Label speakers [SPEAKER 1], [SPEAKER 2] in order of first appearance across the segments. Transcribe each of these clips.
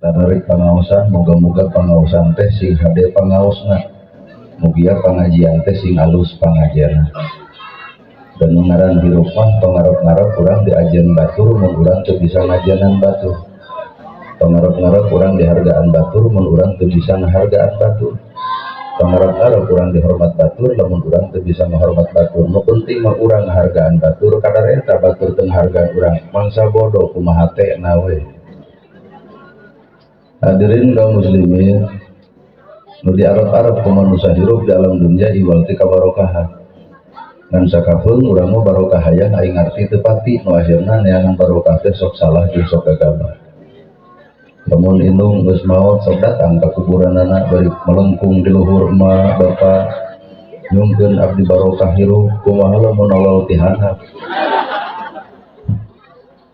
[SPEAKER 1] Tanarik pangaosan, moga-moga pangaosan teh sing hade pangaosna, mugia pangajian teh sing alus pangajarna. Dan ngaran hirup mah pangarep-ngarep urang diajen batur mun urang teu bisa ngajanan batur. Pangarep-ngarep urang dihargaan batur mun urang teu bisa ngahargaan batur. Pangarep-ngarep urang dihormat batur lamun urang teu bisa ngahormat batur. Nu penting mah urang ngahargaan batur, kadar eta batur teu ngahargaan urang. Mangsa bodoh kumaha teh we. Hadirin kaum muslimin, nu diarep-arep ku manusia hirup di alam dunia iwal ti kabarokahan. Ngan sakapeung urang mah barokah hayang aing ngarti teu pati, nu akhirna neangan barokah teh sok salah jeung sok gagabah. Lamun indung geus maot sok datang ka kuburanana bari melengkung di luhur emak bapak nyungkeun abdi barokah hirup, kumaha lamun nolol ti handap.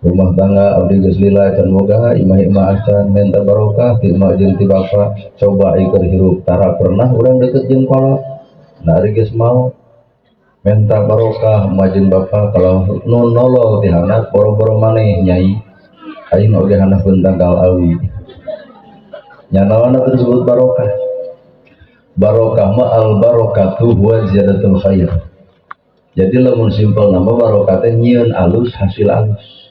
[SPEAKER 1] Rumah tangga abdi geus lila can boga imah-imah acan minta barokah ti emak jeung ti bapa, coba ieu hirup tara pernah urang deket jeung kolot. Nah ari geus maot minta barokah emak jeung bapa, kalau nu nolol ti handap boro-boro maneh nyai aing oge handapeun tangkal awi. Nya naon atuh disebut barokah? Barokah mah al barakatu huwa ziyadatul khair. Jadi lamun simpel nama barokah teh nyieun alus hasil alus.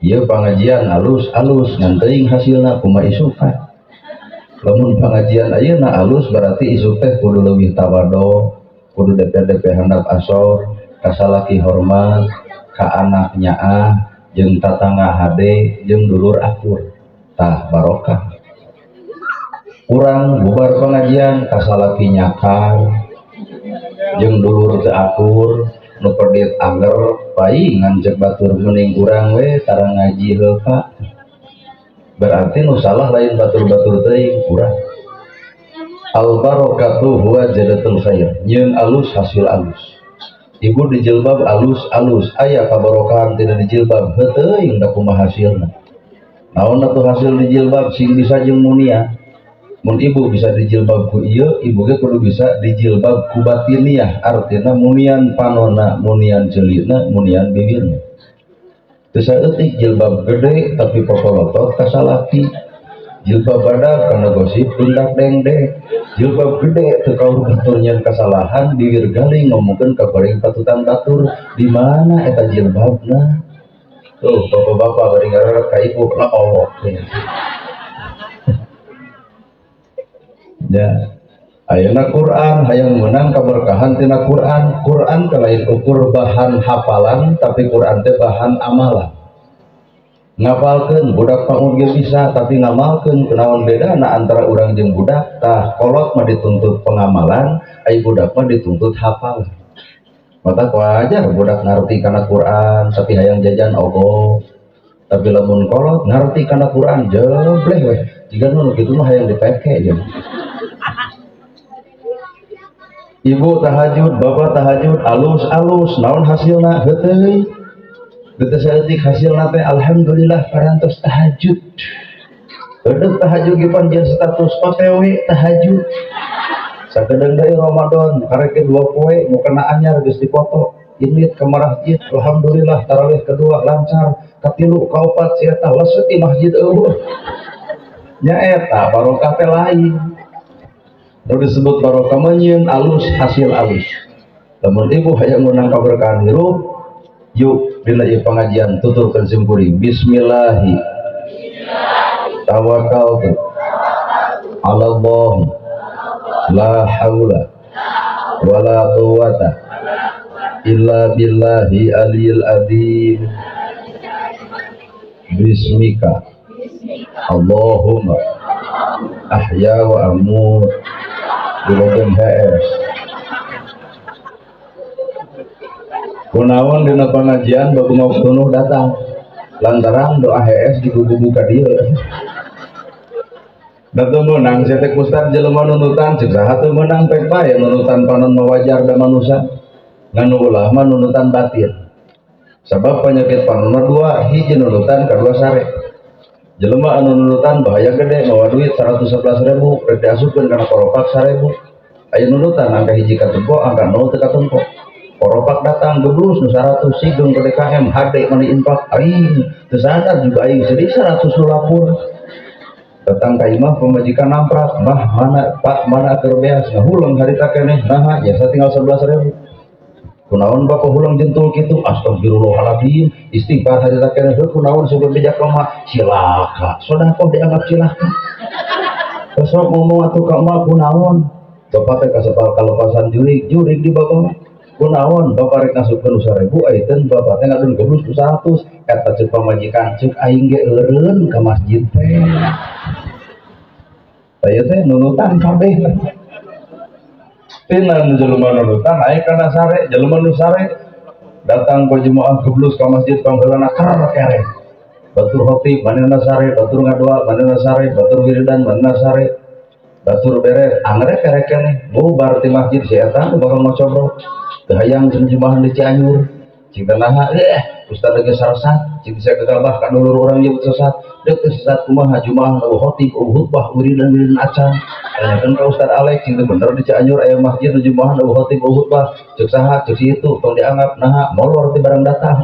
[SPEAKER 1] Ieu pangajian alus-alus ngan teuing hasilna kumaha isukan. Lamun pangajian ayeuna alus berarti isuk teh kudu leuwih tawado, kudu DP-DP handap asor, ka salaki hormat, ka anak nyaah, jeung tatangga hade, jeung dulur akur. Tah barokah. Urang bubar pengajian ka salaki nyakar, jeung dulur teu akur, nu pedit anger paingan cek batur mending urang we tara ngaji heuh Pak. Berarti nu salah lain batur-batur teuing urang. Al barakatu huwa ziyadatul khair. Nyieun alus hasil alus. Ibu dijilbab alus-alus, aya kabarokahan tidak dijilbab heuh teuing da kumaha hasilna. Naon atuh hasil dijilbab sing bisa jeung munia. Mun ibu bisa dijilbab ku ieu, ibu ge kudu bisa dijilbab ku batiniah, artina munian panona, munian ceulina, munian bibirna. Teu saeutik jilbab gede tapi popolotot ka salaki. Jilbab badag kana gosip dundak dengdek. Jilbab gede teu kaur batur nyeun kasalahan, bibir galing ngomongkeun ka goreng patutan batur. Di mana eta jilbabna? Tuh bapak-bapak bari ngareret ka ibu lah Allah. Ya, ayeuna Quran hayang meunang kaberkahan tina Quran. Quran teh lain ukur bahan hafalan tapi Quran teh bahan amalan. Ngapalkeun budak PAUD ge bisa tapi ngamalkeun kunaon bedana antara urang jeung budak? Tah kolot mah dituntut pengamalan, ai budak mah dituntut hafalan. Mata wajar budak ngarti kana Quran tapi hayang jajan ogo. Tapi lamun kolot ngarti kana Quran jebleh weh. Jiga nu kitu mah hayang dipeke jeung. Ibu tahajud, bapak tahajud, alus-alus, naon hasilna? Heuteui. Teu saeutik hasilna teh alhamdulillah parantos tahajud. Heudeuk tahajud ge pan jeung status OTW tahajud. Sakedeung deui Ramadan, karek 2 poe nu kena anyar geus dipoto. Indit ka masjid, alhamdulillah tarawih kedua lancar, katilu kaopat si eta leset di masjid eueuh. Nya eta barokah teh lain. Nu disebut barokah mah nyieun alus hasil alus. Lamun ibu hayang meunang kaberkahan hirup, yuk dina ieu pangajian tuturkeun sim kuring. Bismillahi tawakkaltu ala Allah la haula wala quwata illa billahi aliyil azim. Bismika Allahumma ahya wa amut. Dilogin HS. Kunaon dina pangajian babungok tunuh datang lantaran doa HS digugu ka dieu. Da teu meunang sia teh ustad jelema nunutan ceuk saha teu meunang pek bae nunutan panon mah wajar da manusa. Ngan ulah mah nunutan batin. Sabab penyakit panon mah dua, hiji nunutan kadua sare. Jelema anu nunutan bahaya gede mawa duit 111.000 rek diasupkeun kana koropak 1.000. Aya nunutan angka hiji katempo angka 0 teu katempo. Koropak datang geblus nu 100 sigeung ke DKM HD mani infak aing teu sadar juga aing sedih 100 nu lapur. Datang ka imah, pamajikan namprak, "Mah, mana, Pak, mana keur beas?" "Ngahuleng harita keneh." "Naha?" "Biasa tinggal 11 ribu." "Kunaon Bapak huleng jentul kitu?" "Astagfirullahaladzim, istighfar harita keneh." "Heuh, kunaon sebelum beja ka emak?" "Cilaka." Sedekah dianggap cilaka. Besok ngomong atuh ka emak, "Kunaon Bapak teh kasepal kalepasan jurig jurig di bapak? Kunaon Bapak rek ngasupkeun 1000, ayeuna Bapak teh ngadon geblus ku 100?" Eta ceuk pamajikan, "Ceuk aing ge eureun ka masjid teh." Aya teh nunutan kabeh. Tina nu jelema nunutan aya kana sare, jelema nu sare datang ke jemaah geblus ka masjid, pangheulana ker kere. Batur khotib manehna sare, batur ngadoa manehna sare, batur wiridan manehna sare. Batur beres, angger kere keneh. Bubar ti masjid, si eta nu bakal ngocobrok. Teu hayang cenah jumahan di Cianjur. Cing teh naha? "Eh, ustaz geus sesat, cing bisa gegabah ka dulur urang nyebut sesat." "Deuk teu sesat kumaha, jumahan euweuh khotib, euweuh khutbah, wiridan wiridan acan." Tanyakeun ka Ustaz Alex, "Cing teu bener di Cianjur aya masjid nu jumahan euweuh khotib, euweuh khutbah?" "Ceuk saha?" "Ceuk si itu." "Tong dianggap." "Naha?" "Molor ti barang datang."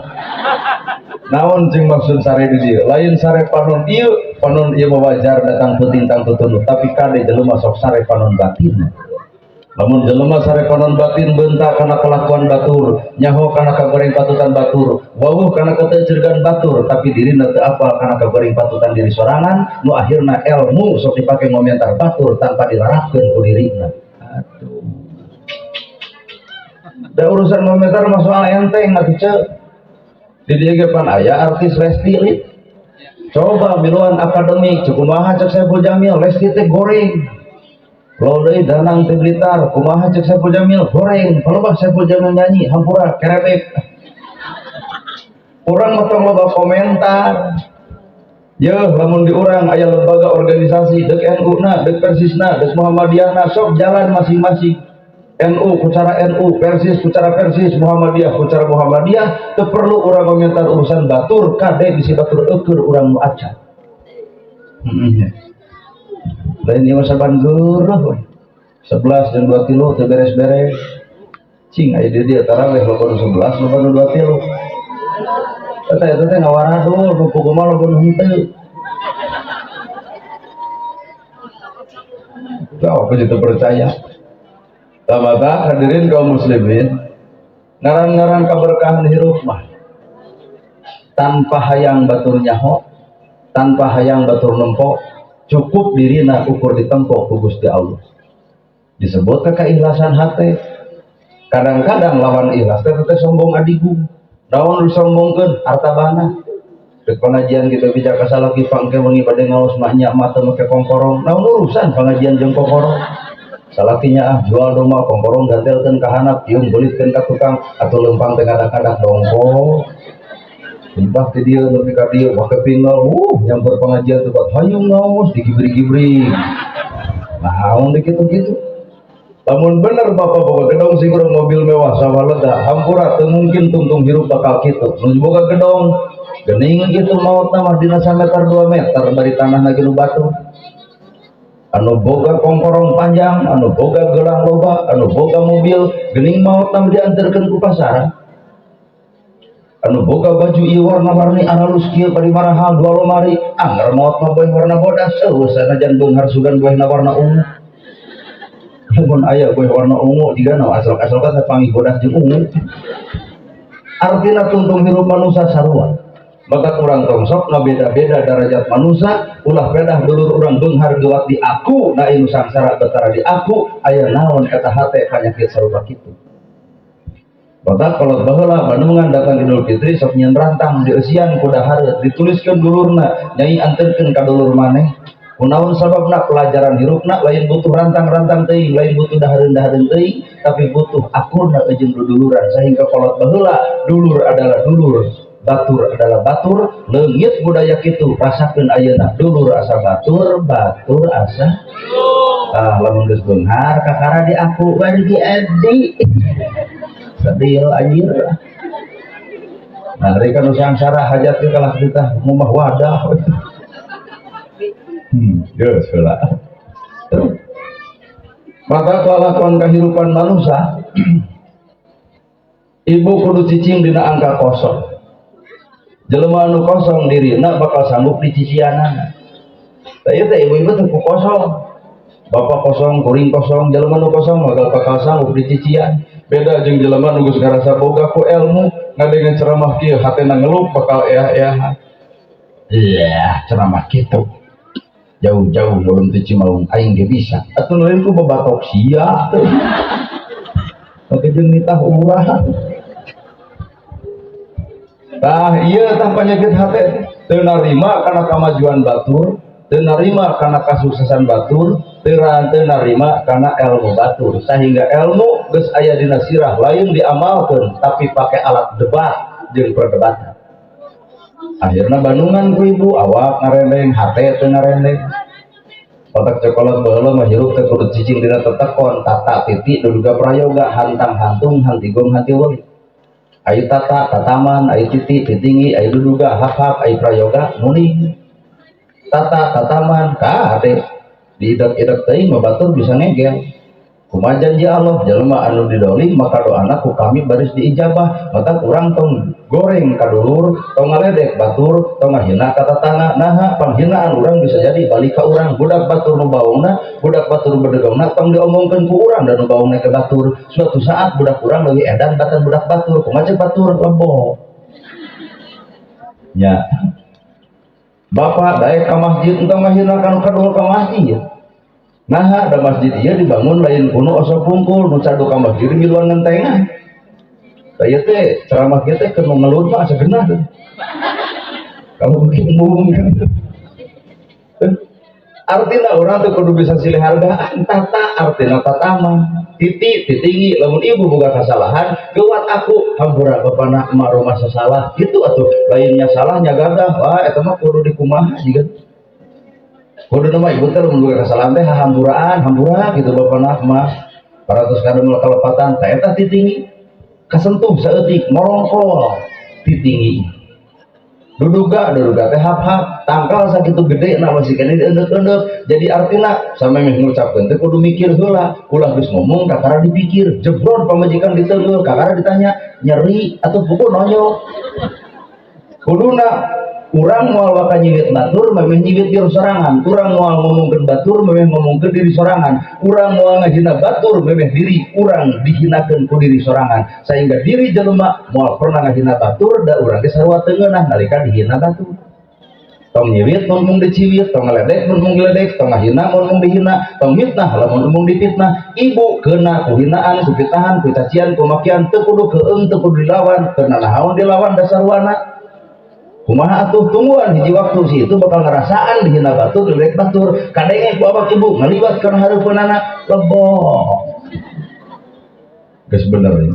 [SPEAKER 1] Naon cing maksud sare di dieu? Lain sare panon ieu, panon ieu mah wajar datang peuting tangtu tunduh, tapi kade jelema sok sare panon batin. Lamun jelema sare panon batin, bentak kana kelakuan batur, nyaho kana kagoreng patutan batur, wawuh kana keteuceurgan batur, tapi dirina teu apal kana kagoreng patutan diri sorangan, nu akhirna ilmu sok dipake ngomentar batur tanpa dilarapkeun ku dirina. Aduh. Da urusan komentar mah soal enteng atuh, Ceu. Di dieu ge pan aya artis Lesti Lit. Coba miluan akademik, cek kumaha cek Saiful Jamil, Lesti teh goreng. Lo deui Danang teh Blitar, kumaha cek Saiful Jamil, goreng. Palebah Saiful Jamil nyanyi, hampura kerebek. Urang mah tong loba komentar. Yeuh, lamun di urang aya lembaga organisasi, deuk NU na, deuk Persisna, deuk Muhammadiyah na, sok jalan masing-masing. NU ku cara NU, Persis ku cara Persis, Muhammadiyah ku cara Muhammadiyah, teu perlu urang komentar urusan batur, kade bisi batur eueur urang nu acan. Heeh. Lain ieu mah saban geureuh we. 11 dan 2 tilu teu beres-beres. Cing aya di dieu taraweh loba nu 11, loba nu 2 tilu. Eta eta teh ngawaradul, nu puguh mah loba nu henteu. Tahu aku itu percaya. Tamata hadirin kaum muslimin, ngaran-ngaran kaberkahan hirup mah tanpa hayang batur nyaho, tanpa hayang batur nempo, cukup dirina ukur ditempo ku Gusti Allah. Disebut ke keikhlasan hati. Kadang-kadang lawan ikhlas teh teh sombong adigung. Naon nu disombongkeun? Harta bana. Dek pengajian kita bijak kasalaki pangke wengi bade ngaos mah nya mah teu make kongkorong. Naon urusan pengajian jeung kongkorong? Salakinya ah jual domba, kongkorong gantelkeun ka handap, tiung beulitkeun ka tukang atau lempang teh kadang-kadang dongko. Limpah ti dieu nepi ka dieu make pinggal, nyamper pengajian tempat hayung ngaos digibri-gibri. Naon di kitu-kitu. Lamun bener bapak boga gedong sigur mobil mewah sawah lega, hampura teu mungkin tungtung hirup bakal kitu. Nu boga gedong geuning kitu maotna mah dina sameter 2 meter bari tanah lagi nu batu. Anu boga kongkorong panjang, anu boga gelang loba, anu boga mobil, geuning maotna mah diantarkeun ku pasaran. Anu boga baju ieu warna-warni aralus kieu bari marahal dua lomari, angger maot mah boeh warna bodas, eueuh sanajan beunghar sugan boehna warna ungu. Lamun aya boeh warna ungu jigana asal-asal kan panggih bodas jeung ungu. Artina tungtung hirup manusia sarua. Maka kurang tong sok ngabeda-beda derajat manusia, ulah pedah dulur urang beunghar geuwat di aku, na inu sangsara betara di aku, aya naon eta hate panyakit sarupa kitu. Batak kolot baheula Bandungan datang Idul Fitri sok nyieun rantang dieusian ku dahareut, dituliskeun dulurna, nyai anterkeun ka dulur maneh. Kunaon sababna? Pelajaran hirupna lain butuh rantang-rantang teuing, lain butuh dahareun-dahareun teuing, tapi butuh akurna jeung duduluran sehingga kolot baheula dulur adalah dulur, batur adalah batur, leungit budaya kitu rasakeun ayeuna dulur asa batur, batur asa ah lamun geus beunghar kakara di aku wargi abdi. Sedih anjir. Nah, dari kan sangsara hajat ke kalah kita ngumah wadah. Geus heula. Maka kelakuan kehidupan manusia, ibu kudu cicing dina angka kosong. Jelema anu kosong dirina bakal sanggup dicicianana. Tah ieu teh ibu-ibu teh kosong. Bapak kosong, kuring kosong, jelema nu kosong magal bakal sanggup dicician. Beda jeung jelema nu geus ngarasa boga ku ilmu, ngadengeun ceramah kieu hatena ngelup bakal eah-eahan. Iya, ceramah kitu. Jauh-jauh belum ti Cimaung aing ge bisa. Atuh lain ku babatok sia. Oke jeung nitah urang. Tah ieu tah panyakit hate teu narima kana kamajuan batur, teu narima kana kasuksesan batur, teu narima kana ilmu batur. Sehingga ilmu geus aya dina sirah lain diamalkeun tapi pakai alat debat jeung perdebatan. Akhirna bandungan ku ibu awak ngarendeng, hate teu ngarendeng. Otak cokolot baheula mah hirup teh kudu cicing dina tetekon, tata titi duduga prayoga, hantang hantung hantigong hantiweli. Ai tata tataman, ai titi titinggi, ai duduga hak-hak, ai prayoga muni. Tata tataman kade diidek-idek teuing mah batur bisa ngegel. Kumaha janji Allah jelema anu didolim maka doana ku kami baris diijabah, maka urang tong goreng ka dulur, tong ngaledek batur, tong ngahina ka tatangga. Naha panghinaan urang bisa jadi balik ka urang. Budak batur nu baungna, budak batur bedegongna tong diomongkeun ku urang dan nu baungna ke batur. Suatu saat budak urang leuwih edan batan budak batur, kumaha cek batur lebo. Nya. Bapak daek ka masjid entong ngahina ka nu kadul ka masjid. Nah, ada masjid ieu dibangun lain kuno osok pungkul nu cadu ka masjid miluan ngentengan. Saya teh ceramah kieu teh keur ngeluh mah asa genah. Kalau bikin bohong kan. Artinya orang tuh kudu bisa silih hargaan, tata artinya tatama, titi titinggi, lamun ibu boga kesalahan, geuwat aku hampura bapana emak rumah salah, gitu atuh lainnya salahnya gagah, wah eta mah kudu dikumaha jiga. Kudu nama ibu teh lamun boga kesalahan teh hampuraan, hampura gitu bapana emak. Paratus kademul kalepatan, tah eta titinggi. Kasentuh saeutik morongkol titinggi. Duduga, duduga teh hap-hap, tangkal sakitu gede na masih keneh dieundeup-eundeup. Jadi artina samemeh ngucapkeun teh kudu mikir heula, ulah geus ngomong kakara dipikir, jebrot pamajikan diteunggeul kakara ditanya nyeri atau pukul nonyok. Kuduna urang moal waka nyiwit batur memeh nyiwit diri sorangan, urang moal ngomongkeun batur memeh ngomongkeun diri sorangan, urang moal ngahina batur memeh diri urang dihinakeun ku diri sorangan, sehingga diri jelema moal pernah ngahina batur da urang ge sarua teu ngeunah nalika dihina batur. Tong nyiwit mun mung diciwit, tong ngaledek mun mung diledek, tong ngahina mun mung dihina, tong mitnah lamun mung dipitnah. Ibu kena ku hinaan, ku fitnahan, ku cacian, ku makian, teu kudu keung, teu kudu dilawan, keuna naon dilawan dasar wana. Kumaha atuh tungguan hiji waktu si itu bakal ngerasaan dihina batur, diledek batur, kadenge ku awak ibu ngaliwat kana hareupeunana lebok. Geus bener ya.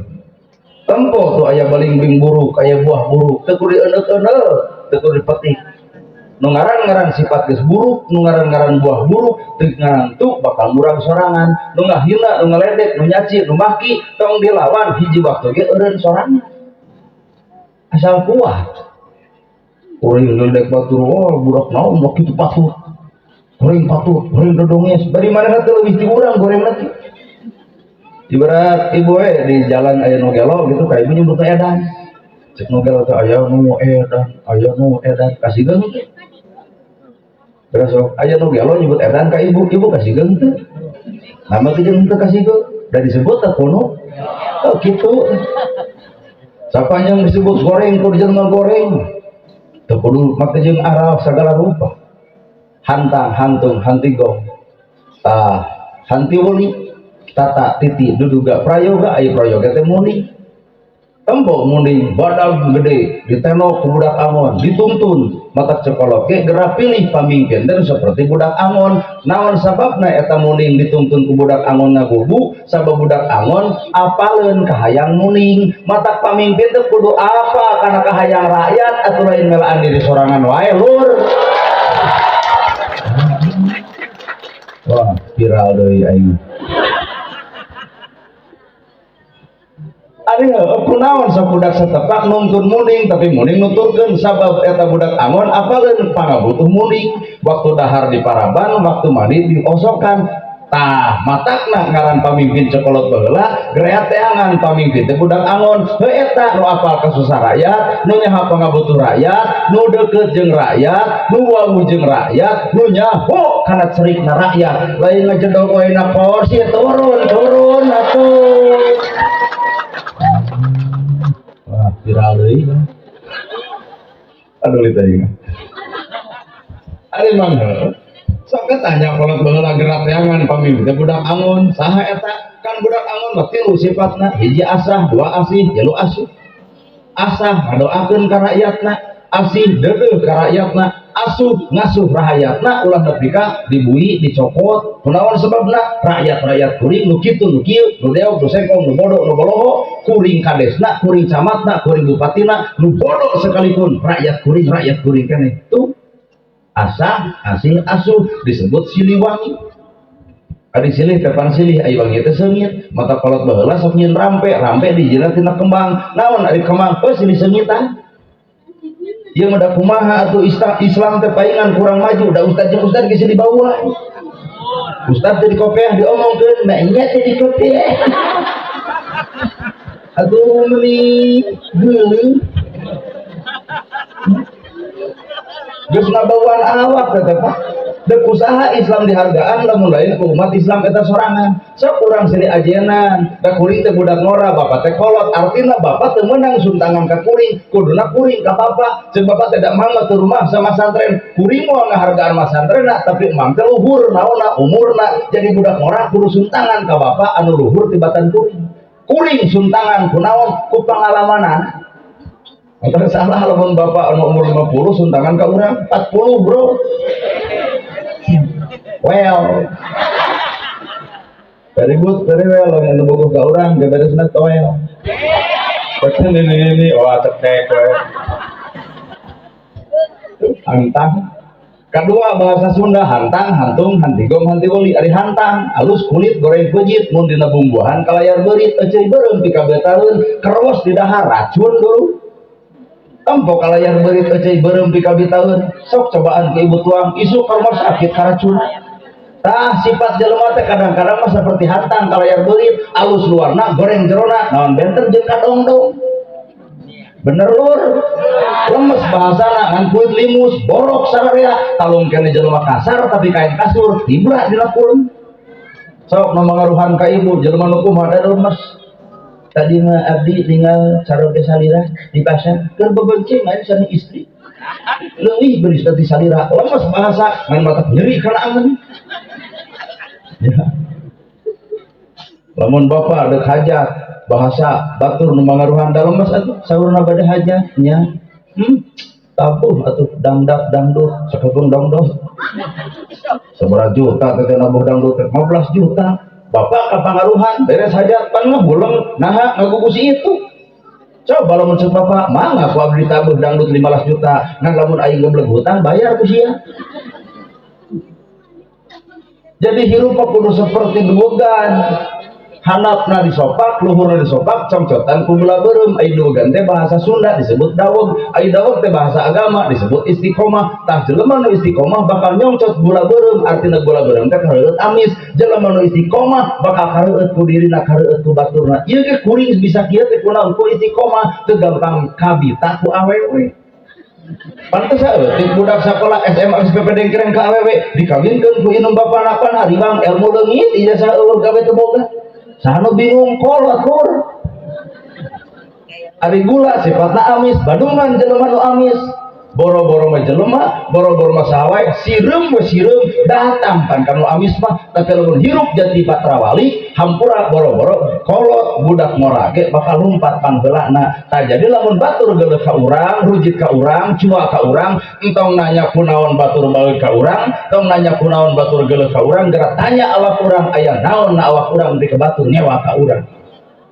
[SPEAKER 1] Tempo tuh aya balingbing buruk, aya buah buruk, teu kudu dieuneuh-euneuh, teu kudu dipetik. Nu ngaran-ngaran sifat geus buruk, nu ngaran-ngaran buah buruk, teu ngaran tu bakal murang sorangan, nu ngahina, nu ngaledek, nu nyaci, nu maki, tong dilawan hiji waktu ge eureun sorangan. Asal kuat. Kuring ledek batur, oh budak naon mah kitu patut. Goreng patut, goreng dodonges. Bari manehna teh leuwih ti urang goreng teh. Ibarat ibu we di jalan aya nu gelo gitu ka ibu nyebut edan. Cek nu gelo teh aya nu edan, aya nu edan, kasihkeun teh. Terus sok aya nu gelo nyebut edan ka ibu, ibu kasihkeun teh. Nama teh jeung teu kasihkeun, da disebut teh kuno. Oh kitu. Sapanjang disebut goreng kudu jelema goreng. Teu kudu make jeung aral segala rupa. Hantang, hantung, hantigong. Tah, hantiweli, tata titi duduga prayoga, aya prayoga teh muni. Tempo munding badag gede ditenok ku budak angon dituntun mata cekolok ge geura pilih pamimpin dan seperti budak angon. Naon sababna eta munding dituntun ku budak angon ngagubu? Sabab budak angon apaleun kahayang munding. Mata pamimpin teh kudu apa kana kahayang rakyat atuh lain melaan diri sorangan wae lur. Wah, viral deui aing. Ari kunaon sabudak satepak nuntun muning tapi muning nuturkeun sabab eta budak angon apaleun pangabutuh muning. Waktu dahar di paraban, waktu mandi diosokan. Tah matakna ngaran pamimpin cekolot baheula gereat teangan pamimpin teh budak angon. Heuh eta nu apal kasusah rakyat, nu nyaho pangabutuh rakyat, nu deukeut jeung rakyat, nu wawuh jeung rakyat, nu nyaho kana cerikna rakyat. Lain ngajedog wae na kursi turun turun atuh. Wah, viral deui. Aduh tadi. Ari mang heuh. Sok tanya kolot baheula gerak teangan pamimpin teh budak angon, saha eta? Kan budak angon mah tilu sifatna, hiji asah, dua asih, tilu asuh. Asah ngadoakeun ka rakyatna, asih deudeuh ka rakyatna, asuh ngasuh rahayatna ulah nepi ka dibui dicokot. Kunaon sebabna? Rakyat-rakyat kuring nu kitu nu kieu, nu deog, nu sengkong, nu bodoh, nu boloho, kuring kadesna, kuring camatna, kuring bupatina, nu bodoh sekalipun rakyat kuring keneh. Tuh asah, asih, asuh disebut Siliwangi. Ari silih teh pan silih, ai wangi teh seungit. Mata kolot baheula sok nyieun rampe, rampe dijieunna tina kembang. Naon ari kembang? Oh silih seungitan. Ieu mah da kumaha atuh Islam teh paingan kurang maju, da ustad jeung ustad geus dibawa. Ustad teh dikopeah diomongkeun, nah nya teh dikopeah. Aduh meuni geuleuh. Geus ngabawaan awak teh Pak. Dek usaha Islam dihargaan lamun lain ku umat Islam eta sorangan. Sok urang silih ajenan, da kuring teh budak ngora, bapak teh kolot, artina bapak teu meunang suntangan ka kuring, kuduna kuring ka bapak. Ceuk bapak teh da mang mah teu rumah sama santren. Kuring moal ngahargaan masantrenna, tapi emang teh luhur naonna umurna. Jadi budak ngora kudu suntangan ka bapak anu luhur tibatan kuring. Kuring suntangan kunaon ku pangalamanana. Antara salah lamun bapak anu umur 50 suntangan ka urang 40 bro. Well. Very good, very well. Lamun anu bogoh ka urang ge beresna toel. Betul ini wah cekek we. Hantang. Kedua bahasa Sunda hantang, hantung, hantigong, hantiweli. Ari hantang, alus kulit goreng pejit, mun dina bumbuhan kalayar beurit, eceuy beureum pikabetaeun, keros di dahar racun dulu. Tempo kalayar beurit eceuy beureum pikabitaeun, sok cobaan ke ibu tuang, isuk ke rumah sakit karacunan. Tah sifat jelema teh kadang-kadang mah seperti hantang kalayar beurit, alus luarna, goreng jerona, naon benten jeung kadongdong. Bener lur, lemes bahasana ngan kulit limus, borok sararea, talung kene jelema kasar tapi kain kasur tibra dina kulem. Sok nu mangaruhan ka ibu jelema nu kumaha da lemes. Tadi mah abdi tinggal caroge salira di pasar keur bebencengan sareng istri. Leuwih beris ti salira, lemes bahasa ngan mata nyeri kana angen. Ya. Lamun bapak dek hajat bahasa batur nu mangaruhan da lemes atuh saurna bade hajat nya. Tabuh atuh dangdak dangdut sakebeung dangdut. Sabaraha juta teh nabuh dangdut teh 15 juta. Bapak kapangaruhan beres hajat pan ngahuleng naha ngagugusi itu. Coba lamun ceuk bapak mangga ku abdi tabuh dangdut 15 juta ngan lamun aing geblek hutang bayar ku sia. Jadi hirup kudu seperti duwegan. Handapna disopak, luhurna disopak, congcotan ku gula beureum. Ai duwegan teh bahasa Sunda disebut daweg. Ai daweg teh bahasa agama disebut istiqomah. Tah jelema nu istiqomah bakal nyongcot gula beureum, artina gula beureum teh kareueut amis. Jelema nu istiqomah bakal kareueut ku dirina, kareueut ku baturna. Ieu ge kuring bisa kieu teh kunaon ku istiqomah, teu gampang kabita ku awewe. Pantes saeutik budak sakola SMA SPP dengkereng ka awewe dikawinkeun ku indung bapana pan haribang ilmu leungit ijazah eueuh gawe teu boga. Saha nu bingung kolot lur. Ari gula sifatna amis, badungan jelema nu amis. Boro-boro mah jelema, boro-boro mah saha wae, sireum we sireum datang pan ka nu amis mah, tapi lamun hirup jati patrawali, hampura boro-boro kolot budak ngora ge bakal lumpat pangheulana. Tah jadi lamun batur geuleuh ka urang, rujit ka urang, cua ka urang, entong nanya kunaon batur baeud ka urang, tong nanya kunaon batur geuleuh ka urang, geura tanya awak urang aya naon na awak urang di ka batur nyewa ka urang.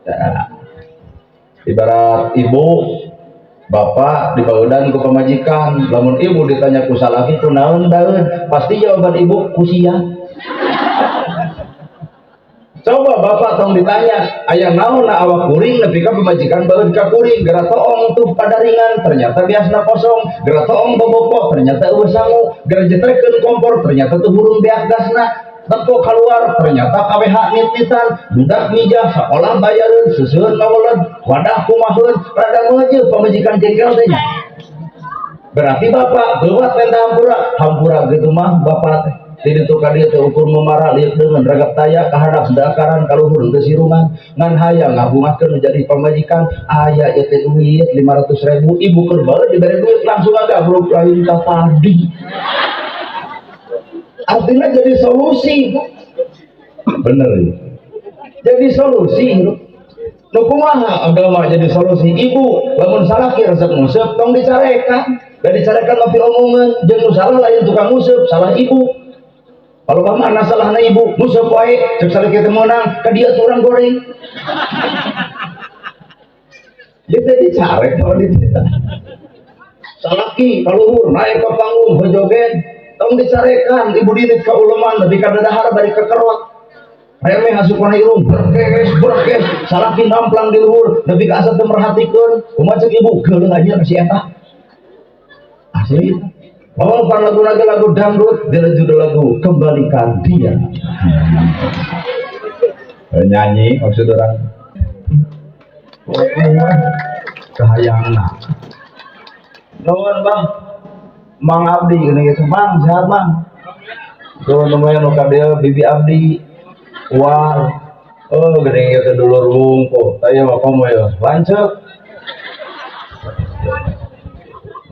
[SPEAKER 1] Tah. Ibarat ibu bapak dibaudan ku pamajikan, lamun ibu ditanya ku salaki kunaon baeud, pasti jawaban ibu ku sia. Coba bapak tong ditanya, aya naon na awak kuring nepi ka pamajikan baeud ka kuring, geura toong tuh padaringan ternyata biasna kosong, geura toong bobopo ternyata eueuh sangu, geura jetrekeun kompor ternyata teu hurung beak gasna. Tempo keluar ternyata KWH nit-nitan, budak mijah, sekolah bayareun, seuseun maweled, wadah kumaheun, rada meujeuh pamajikan jengkel teh nya. Berarti bapak geuwat minta hampura, hampura gitu mah bapak teh. Ti ditu ka dieu teh ukur memara lieur deungeun ragap taya kahandap dakaran kaluhur teu sirungan ngan hayang ngabungahkeun menjadi pamajikan aya ieu teh duit 500.000 ibu keur bae dibere duit langsung agabrug lain ka tadi. Artinya jadi solusi, Bu. Bener ya? Jadi solusi. Nu kumaha agama jadi solusi? Ibu, lamun salaki resep nguseup tong dicarekan. Da dicarekan mah piomongeun, jeung nu salah lain tukang nguseup, salah ibu. Kalau mana salahna ibu, nguseup wae, cek salaki teh meunang, ka dieu tuh urang goreng. Ya teh dicarek kalau dititah. Salaki kaluhur naik ke panggung hojoget, tong dicarekan, ibu dinit ka uleman nepi ka dadahar bari kekerot. Remeh asup kana irung, berkes, berkes, salaki namplang di luhur, nepi ka asa teu merhatikeun, kumaha cek ibu, geuleuh aja ka si eta. Asli. Oh, pan lagu lagi lagu dangdut, dia judul lagu Kembalikan Dia. Nyanyi maksud orang. Kahayangna. Nuhun Bang. Mang Abdi gini gitu, Mang sehat Mang. Tuh lumayan nu ka dieu Bibi Abdi. War. Oh, geuning ieu teh dulur wungkul. Tah ieu mah komo ya. Lanceuk.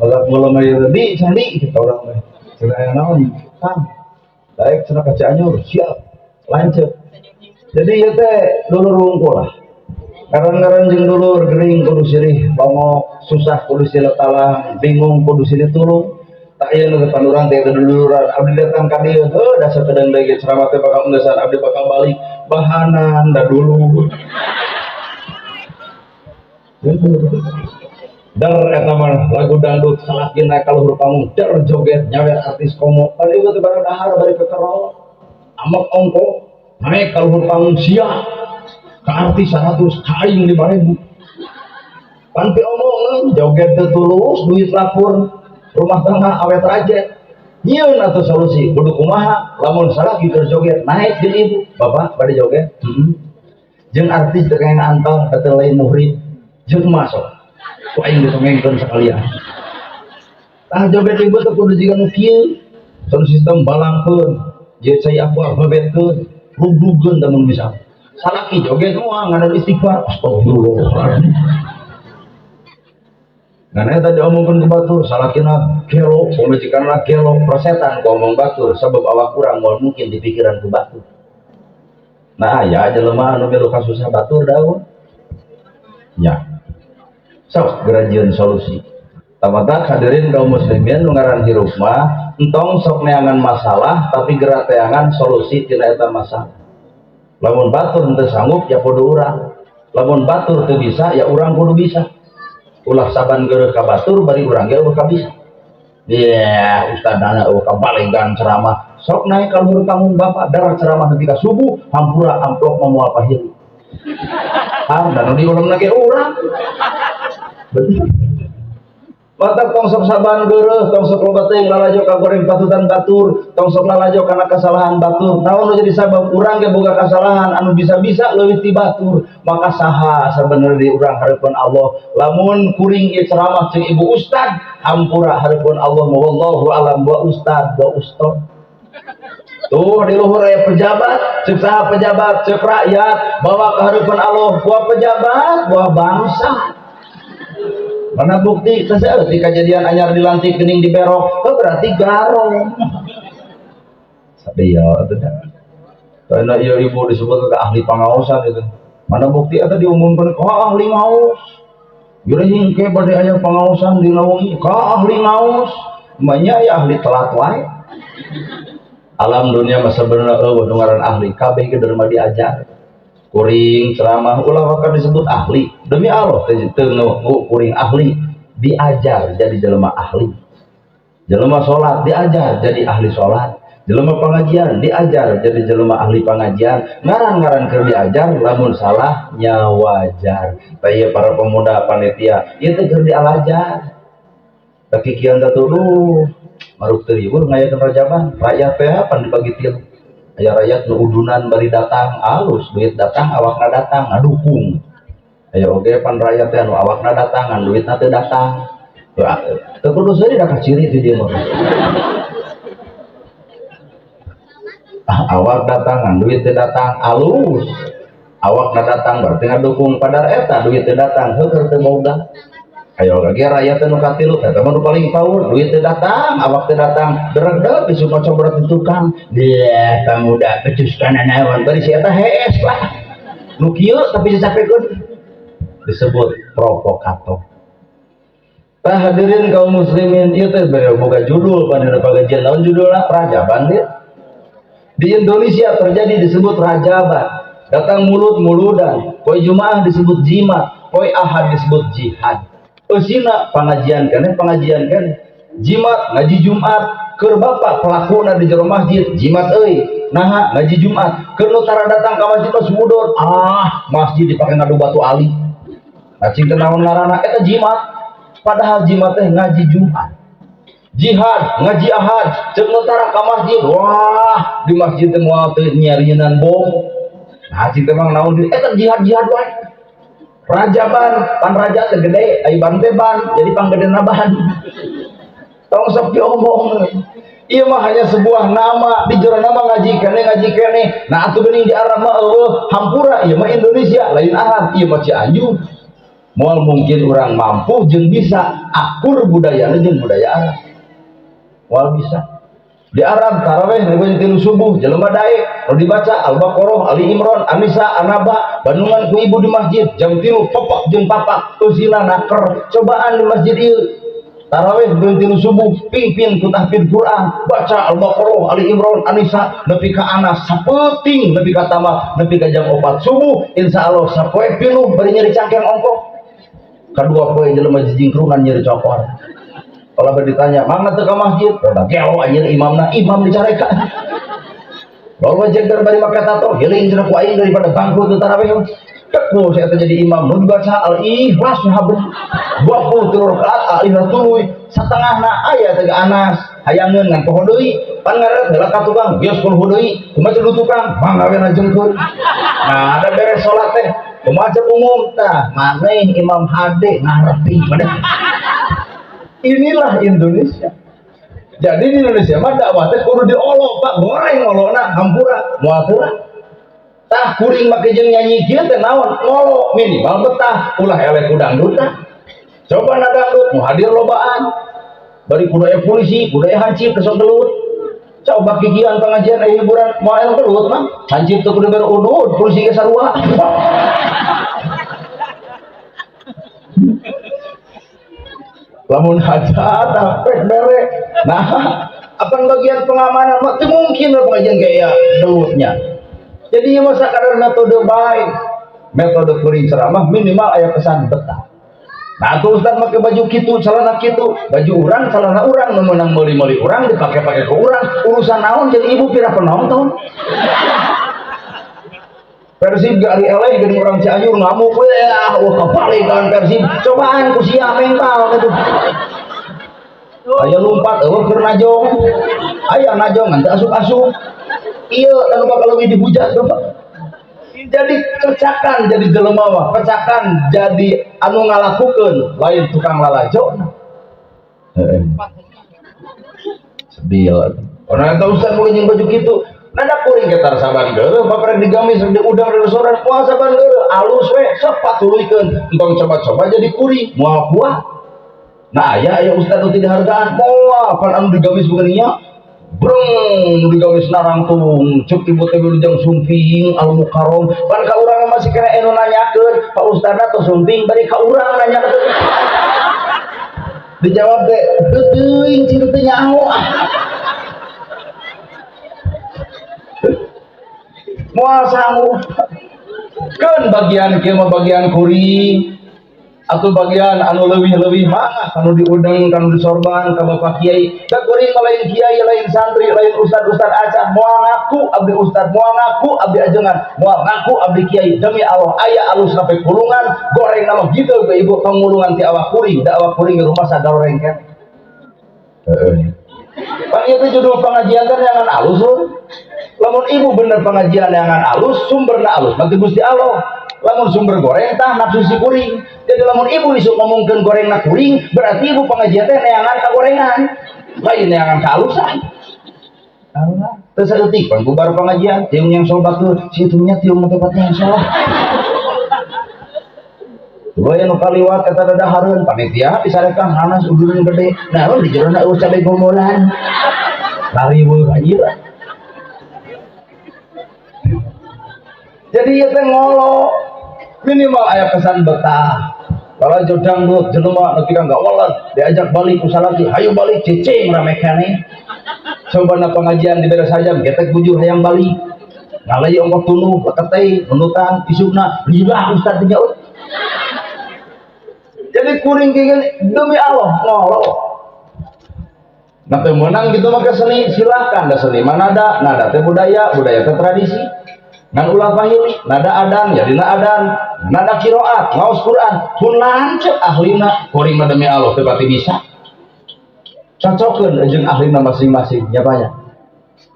[SPEAKER 1] Malah mula mah ieu di sandi kita urang teh. Cenah aya naon? Kang. Daek cenah ka Cianjur, siap. Lanceuk. Jadi ieu teh dulur wungkul lah. Ngaran-ngaran jeung dulur gering kudu silih bangok, susah kudu silih talang, bingung kudu silih tulung. Tak ieu nu depan urang teh duluran abdi datang ka dieu, heuh dasar kedeung deui ceramah teh bakal engeusan abdi bakal balik bahanan da dulu. Dar eta mah lagu dangdut salaki naik ka luhur panggung dar joget nyawer artis komo. Pan ieu teh barang dahar bari kekerot. Amek ongko naik ka luhur panggung sia ka artis 100 ka aing 5.000. Pan piomongeun joget teu tulus duit lapur rumah tangga awet rajet. Nyieun atuh solusi kudu kumaha lamun salaki keur joget naik jeung ibu bapak bade joget heeh. Jeung artis teu kaya antal da teu lain muhrim jeung masuk ku aing ditongengkeun sakalian. Tah joget ibu teh kudu jiga nu kieu. Sound system balangkeun, ieu cai aqua bebetkeun, rugrugeun da mun bisa. Salaki joget moal ngadan istighfar, astagfirullah. Nah, eta diomongkeun ku batur, salakina gelo, pamajikanna gelo, persetan ku omong batur, sabab awak urang moal mungkin dipikiran ku batur. Nah, aya jelema anu milu kasusah batur daun. Ya. Sok gerajieun solusi. Tamatak hadirin kaum muslimin nu ngaran hirup mah entong sok neangan masalah tapi gerak teangan solusi tina eta masalah. Lamun batur henteu sanggup ya kudu urang. Lamun batur teu bisa ya urang kudu bisa. Ulah saban geureuh ka batur bari urang ge eueuh kabisa. Yeah, ustad dana eueuh kabalegan ceramah. Sok naik ka luhur panggung bapak darah ceramah nepi ka subuh hampura amplop mah moal pahili. Ah, dan nu diulemna ge urang. Bener. Matak tong sok saban geureuh, tong sok loba teuing lalajo ka goreng patutan batur, tong sok lalajo kana kesalahan batur. Naon nu jadi sabab urang ge boga kesalahan anu bisa-bisa leuwih ti batur, maka saha sabenerna di urang hareupeun Allah. Lamun kuring ieu ceramah jeung ibu ustad, hampura hareupeun Allah wallahu alam wa ustad wa ustad. Tuh di luhur aya pejabat, ceuk saha pejabat, ceuk rakyat, bawa ke hareupeun Allah, buah pejabat, buah bangsa. Mana bukti? Terus di kejadian anyar dilantik kening diberok, oh berarti garong. Sadia itu dah. Karena iya ibu disebut ke ahli pangaosan itu. Mana bukti atau diumumkan ke ahli ngaos. Jure hingke bade aya pangaosan dinaungi ka ahli ngaos. Manya ya ahli telat wae. Alam dunia mah sebenarnya eueuh nu ngaran ahli, kabeh ge derma diajar. Kuring ceramah ulah bakal disebut ahli. Demi Allah teu kuring ahli, diajar jadi jelema ahli. Jelema salat diajar jadi ahli salat. Jelema pengajian diajar jadi jelema ahli pengajian. Ngaran-ngaran keur diajar lamun salah nya wajar. Tah ieu para pemuda panitia ieu teh keur dialajar. Kakikian teh tuduh maruk teu riweuh ngayakeun rajaban, rakyat teh pan dibagi tilu. Aya rakyat nu udunan bari datang alus, duit datang awakna datang ngadukung. Aya oge pan rakyat teh anu awakna datang ngan duitna teu datang. Teu kudu seuri da kaciri ti dieu mah. Awak datang ngan duit teu datang alus. Awakna datang berarti ngadukung padar eta duit teu datang heueuh teu boga. Ayo lagi rakyat nu katilu eta mah nu paling power, duit teu datang, awak teu datang, deregdeg disuk cobrot di tukang. Dia pamuda becus kana naon bari si eta hees lah. Nu kieu tapi dicapekeun disebut provokator. Tah hadirin kaum muslimin ieu teh bere boga judul panena pagajian naon judulna Rajaban ieu. Di Indonesia terjadi disebut Rajaban. Datang mulut muludan, poe Jumaah disebut jimat, poe Ahad disebut jihad. Eusina pengajian keneh pengajian keneh. Jimat ngaji Jumat, keur bapak pelakuna di jero masjid jimat euy. Naha ngaji Jumat, keur nu tara datang ka masjid mah sumudon. Ah, masjid dipake ngadu batu ali. Ngacing teh naon ngaranna eta jimat. Padahal jimat teh ngaji Jumat. Jihad ngaji Ahad, ceuk nu tara ka masjid, wah di masjid teh moal teu nyarienan bom. Nah, cing teh mah naon eta jihad-jihad wae. Rajaban, pan raja teh gede, ai ban teh ban, jadi panggedena ban. Tong sok diomong. Ieu mah hanya sebuah nama, di jero nama ngaji keneh. Nah atuh geuning di Arab mah eueuh hampura, ieu mah Indonesia, lain Arab, ieu mah Cianjur. Moal mungkin urang mampu jeung bisa akur budayana jeung budaya Arab. Moal bisa. Di Arab taraweh nepi 3 subuh jelema daek nu dibaca Al-Baqarah, Ali Imran, An-Nisa, An-Naba, bandungan ku ibu di masjid jam 3 popok jeung papak eusina naker cobaan di masjid ieu. Taraweh nepi 3 subuh pimpin ku tahfidz Quran, baca Al-Baqarah, Ali Imran, An-Nisa nepi ka Anas sapeuting nepi ka tamat nepi ka jam 4 subuh insyaallah sapoe pinuh bari nyeri cangkeng ongkoh. Kadua poe jelema jijingkrungan nyeri cokor. Kalau ditanya, mana teu ka masjid? Rada gelo anjir imamna, imam dicarekan. Lalu jeger bari make tato, heling cenah ku aing daripada bangkrut teu tarawih. Teku saya teh jadi imam, nu dibaca Al-Ikhlas habis 23 rakaat Al-Ikhlas tuluy, satengahna aya teh Anas, hayangeun ngan poho deui, pan ngaret heula ka tukang, geus poho deui, kumaha ceuk tukang, mangga we najengkeun. Nah, ada beres salat teh, kumaha ceuk umum tah, maneh imam hade ngarti maneh. Inilah Indonesia. Jadi di Indonesia mah dakwah teh kudu diolok, Pak, goreng olokna hampura moal teu. Tah kuring make jeung nyanyi kieu teh naon? Ngolok minimal betah, ulah eleh ku dangdut tah. Coba na dangdut nu hadir lobaan. Bari kudu aya polisi, kudu aya hansip teh sok gelut. Coba kikian pengajian aya hiburan moal eleh gelut mah. Hansip teh kudu bere udud, polisi ge sarua. Lamun hajat pek bere. Nah, apa bagian pengamanan mah teu mungkin lah pengajian kayak delutnya. Jadi ieu mah sakadar metode bae. Metode kuring ceramah minimal aya kesan betah. Nah, atuh ustaz make baju kitu, celana kitu, baju urang, celana urang, nu meunang meuli-meuli urang dipake-pake ku urang, urusan naon jadi ibu pira penonton. Persib gak ari eleh geuning urang Cianjur ngamuk we, ah wah kabalikan Persib, cobaan ku sia mental gitu. Aya lompat eueuh keur najong. Aya najong ngan teu asup-asup. Ieu anu bakal leuwih dihujat tuh, Pak. Jadi kecakan jadi jelema mah, kecakan jadi anu ngalakukeun, lain tukang lalajo. Heeh. Sedih lah. Orang eta ustaz mulai jeung baju kitu. Nada kuring ke tara saban geureuh, bapak rek digamis rek diudang di restoran, moal saban geureuh, alus we, sok patuluykeun, entong coba-coba jadi kuring, moal kuat. Nah, aya aya ustaz nu teu dihargaan, moal pan anu digamis bukan nya. Breng, nu digamis narangtung, ceuk ibu teh wilujeng sumping al mukarrom, pan ka urang masih kena anu nanyakeun, Pak Ustadna teh sumping bari ka urang nanyakeun. Dijawab teh, heuh teuing cing teu nyaho. Moal sanggup. Keun bagian kieu mah bagian kuring atau bagian anu leuwih-leuwih mah kanu diudeng kanu disorban ka bapak kiai. Da kuring mah lain kiai, lain santri, lain ustad-ustad acan, moal ngaku abdi ustad, moal ngaku abdi ajengan, moal ngaku abdi kiai. Demi Allah aya alus sampai kulungan, goreng nama gitu ke ibu tong ngulungan ti awak kuring, da awak kuring di rumah sagaroreng keneh. Heeh. Pan ieu teh judul pengajian kan jangan alus lho. Lamun ibu bener pengajian neangan alus, sumberna alus mah Gusti Allah. Lamun sumber goreng tah nafsu si kuring. Jadi lamun ibu isuk ngomongkeun gorengna kuring, berarti ibu pengajian teh neangan ka gorengan. Lain neangan ka alusan. Allah, teu saeutik pan bubar pengajian, tiung yang sol batur, si itunya tiung tempatnya yang salah. Dua yang kaliwat eta dadahareun panitia disarekan hanas udureun gede. Nah, di jerona eueuh cabe gombolan. Lariweuh anjir. Jadi ieu teh ngolo minimal aya kesan betah. Kalau jodang dut jelema nepi ka gawelan diajak balik ku salaki, hayu balik cicing rame keneh. Coba na pengajian dibere sajam getek bujur hayang balik. Ngalai ongkoh tunduh leketei nunutan isukna lila ustad teh nyaut. Jadi kuring gini demi Allah ngolo. Nah teu meunang gitu make seni silahkan da seni mah nada, nada teh budaya, budaya teh tradisi. Ngan ulah pahili, nada adan jadina adan, nada qiraat, ngaos Quran, pun lanceuk ahlina, kuring mah demi Allah teu pati bisa. Cocokeun jeung ahlina masing-masing nya banyak.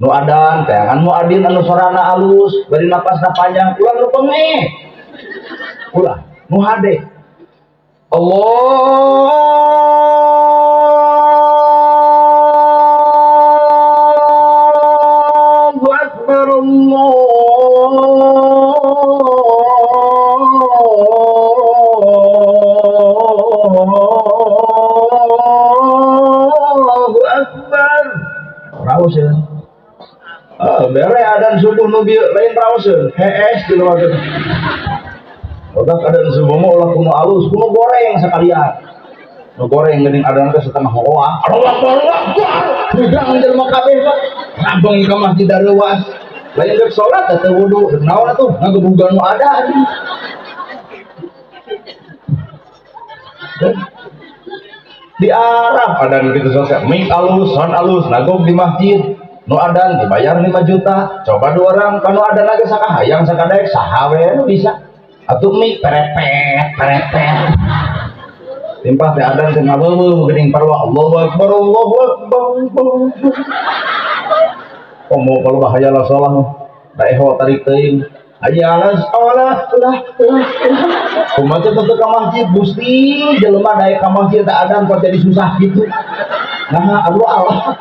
[SPEAKER 1] Nu adan teangan muadin anu sorana alus, bari napasna panjang, ulah nu pengeh. Ulah nu hade. Allahu Akbar, Allahu Akbar. Raoseun. Bere adan subuh nu bieu lain raoseun, hees di luar teh. Otak adan subuh mah ulah kuno alus, kuno goreng sekalian. Nu goreng geuning adan teh setengah hoa. Allahu Akbar, Allahu Akbar. Pegang jelema kabeh Pak. Ngabeng ka masjid dareuwas. Lain geus salat teh wudu, rek naon atuh ngagebugan nu adan. Di Arab adan gitu selesai, mik alus, son alus, nagog di masjid. Nu adan dibayar 5 juta. Coba dua orang kanu adan lagi sakahayang sakadaek saha we nu bisa. Atuh mik perepet perepet. Timpah teh adan teh ngabeueuh geuning parwa Allahu Akbar Allahu Akbar. Komo kalau bahaya lah salah da eho tarik teuing. Hayya ala shalah lah lah. Kumaha teh teu ka masjid Gusti jelema daek ka masjid teh adan kok jadi susah gitu. Nah, aduh Allah.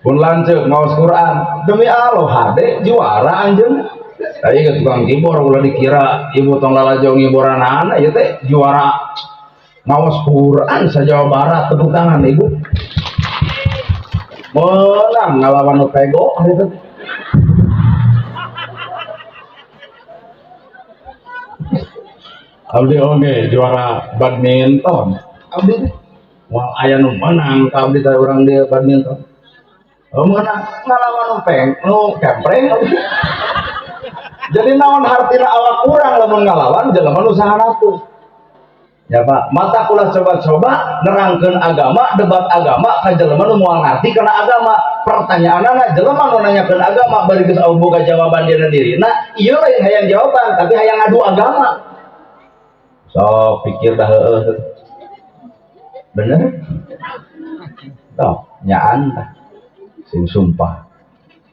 [SPEAKER 1] Pun lanceuk ngaos Quran demi Allah hade juara anjeun. Tadi ke tukang kibor ulah dikira ibu tong lalajo ngiboranana ieu teh juara ngaos Quran sa Jawa Barat, tepuk tangan ibu. Menang ngalawan nu pego hari itu. Abdi oge juara badminton. Abdi teh moal aya nu menang ka abdi teh urang dieu badminton. Oh, menang ngalawan nu peng nu kempreng abdi. Jadi naon hartina awak urang lamun ngalawan jelema nu sahanatu. Ya Pak, mata kula coba-coba nerangkeun agama, debat agama ka jelema nu moal ngarti kana agama. Pertanyaanana jelema nu nanyakeun agama bari geus boga jawaban dina dirina, ieu lain hayang jawaban tapi hayang ngadu agama. Sok pikir dah heueuh. Bener? Toh, nyaan tah. Sing sumpah.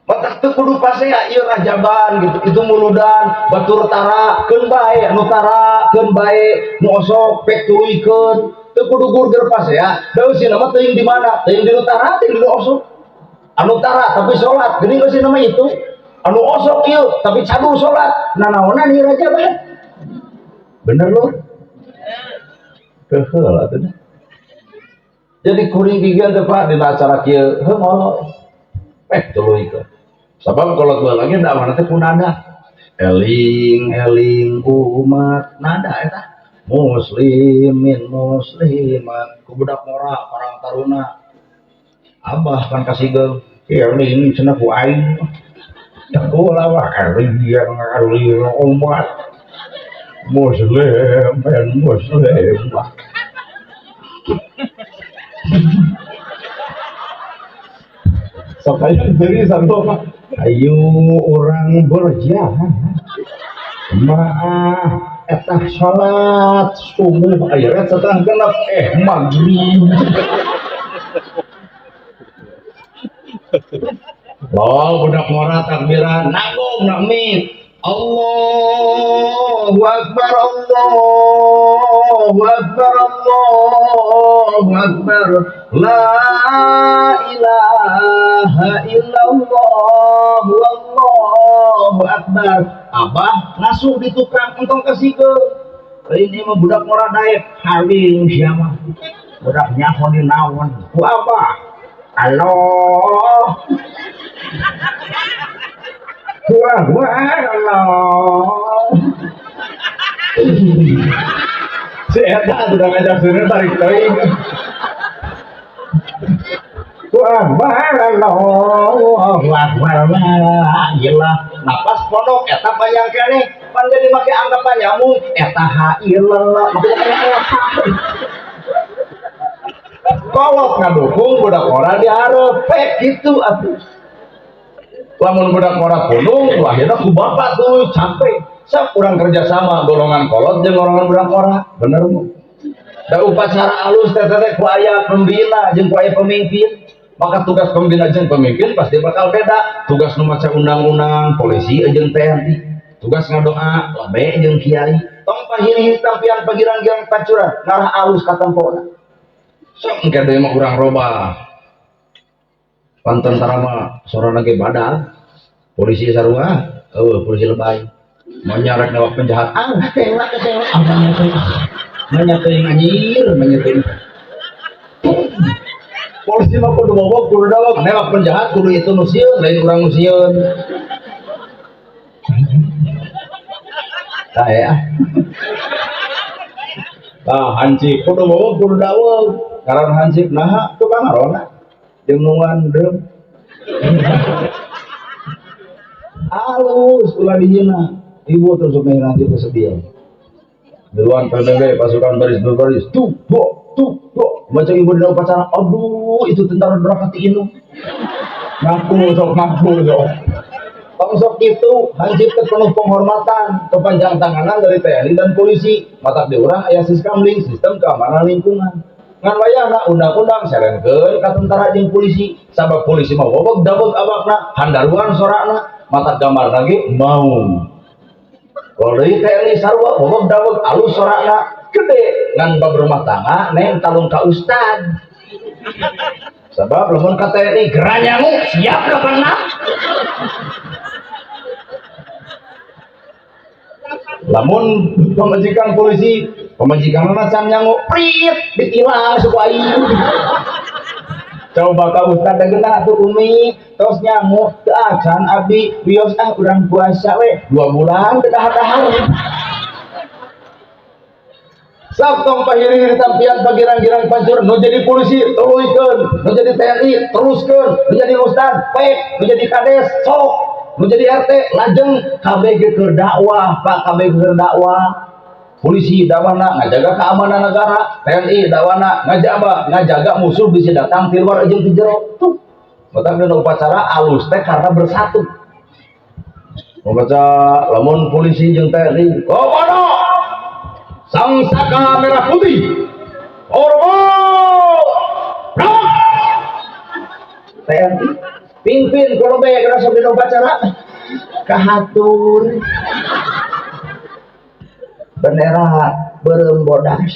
[SPEAKER 1] Matak teu kudu pasea ieu rajaban gitu, itu muludan, batur tara keun bae, nu tara keun bae, nu osok pek tuluykeun, teu kudu gurger pasea. Da eusina mah teuing di mana? Teuing di nu tara, teuing di nu osok. Anu tara tapi salat, geuning eusina mah itu. Anu osok ieu tapi cadu salat, nanaonan ieu rajaban. Bener lur? Heuheul atuh dah. Jadi kuring gigian teh Pak dina acara kieu, heuh ngolo. Tuluykeun. Sebab kalau gue lagi ndak mana teh kunada. Eling eling umat nada eta. Muslimin muslimat ku budak ngora parang taruna. Abah kan kasigeung. Eling cenah ku aing. Teguh lawa eling eling umat. Muslimin muslimat. Sok aya seriusan tuh Pak. Ayo orang berjalan. Maaf, etah salat subuh akhirnya setengah genep maghrib. Lol budak ngora takbiran nanggung nak mit. Allahu Akbar, Allahu Akbar, Allahu Akbar, la ilaha illallah, Allahu Akbar. Abah ngasuh di tukang entong kasih ke ini mah budak ngora daek haling siapa budak nyaho di naon ku abah Allah. Wah, wah, Allah. Si eta sudah ngajak sini tarik teuing. Wah, wah, Allah, wah, wah, wah, gila. Napas pondok eta panjang keneh, pan jadi make anggapan nyamuk eta ha ilallah. Kolot ngadukung budak ora diharep pek kitu atuh. Lamun budak ora punung, lahirna ku bapak tuh capek. Sok urang kerja sama golongan kolot jeung golongan budak ora, bener bu. Da upacara alus teh teh ku aya pembina jeung ku aya pemimpin. Maka tugas pembina jeung pemimpin pasti bakal beda. Tugas nu maca undang-undang, polisi jeung TNI. Tugas ngadoa, labe jeung kiai. Tong pahiri tampian pagirang-girang pancuran, ngarah alus katempona. Sok engke deui mah urang robah. Pan tentara mah sorana ge badag, polisi sarua, eueuh polisi lebay. Mau nyarek newak penjahat, ah tewak tewak, ah manya teuing anjir, manya teuing. Polisi mah kudu bobok, kudu dawak, newak penjahat kudu itu nu sieun, lain urang nu sieun. Tah ya. Tah hansip kudu bobok, kudu dawak. Ngaran hansip naha tukang ngarona. Jeung nungan drum. Halus ulah dihina. Ibu terus hansip kesedia. Duluan PBB pasukan baris berbaris. Tuh, do, tuh, do. Baca ibu di dalam upacara. Aduh, itu tentara neraka ti indung. Ngaku sok, ngaku sok. Tong sok itu hansip teh penuh penghormatan, kepanjang tanganan dari TNI dan polisi. Matak di urang aya siskamling, sistem keamanan lingkungan. Ngan wayahna undang-undang serenkeun ka tentara jeung polisi. Sabab polisi mah wobog dabog awakna, handaruan sorana, matak gambar lagi mau. Kalau deui TNI sarua wobog dabog alus sorana, gede. Ngan bab rumah tangga neng talung ka ustad. Sabab lamun ka TNI geranyangu siap 86. Lamun pemajikan polisi, pemajikan can nyangu prit ditilang suku aing. Coba ka ustad geuna atuh umi tos nyangu teu acan abdi wios ah urang puasa we 2 bulan teu dahar-dahar. Sok tong pahiri-hiri tampian pagirang-girang pancur nu jadi polisi tuluykeun, nu jadi TNI teruskeun, nu jadi ustad pek, nu jadi kades sok, nu jadi RT lajeng KBG keur dakwah, Pak KBG keur dakwah. Polisi dakwana ngajaga keamanan negara, TNI dakwana ngajaga musuh bisa datang ti luar jeung ti jero. Tuh. Matak dina upacara alus teh karena bersatu. Membaca lamun polisi jeung TNI, komando Sang Saka Merah Putih. Ormo! TNI pimpin kalau bae kana sok dina upacara kahatur. Bendera beureum bodas.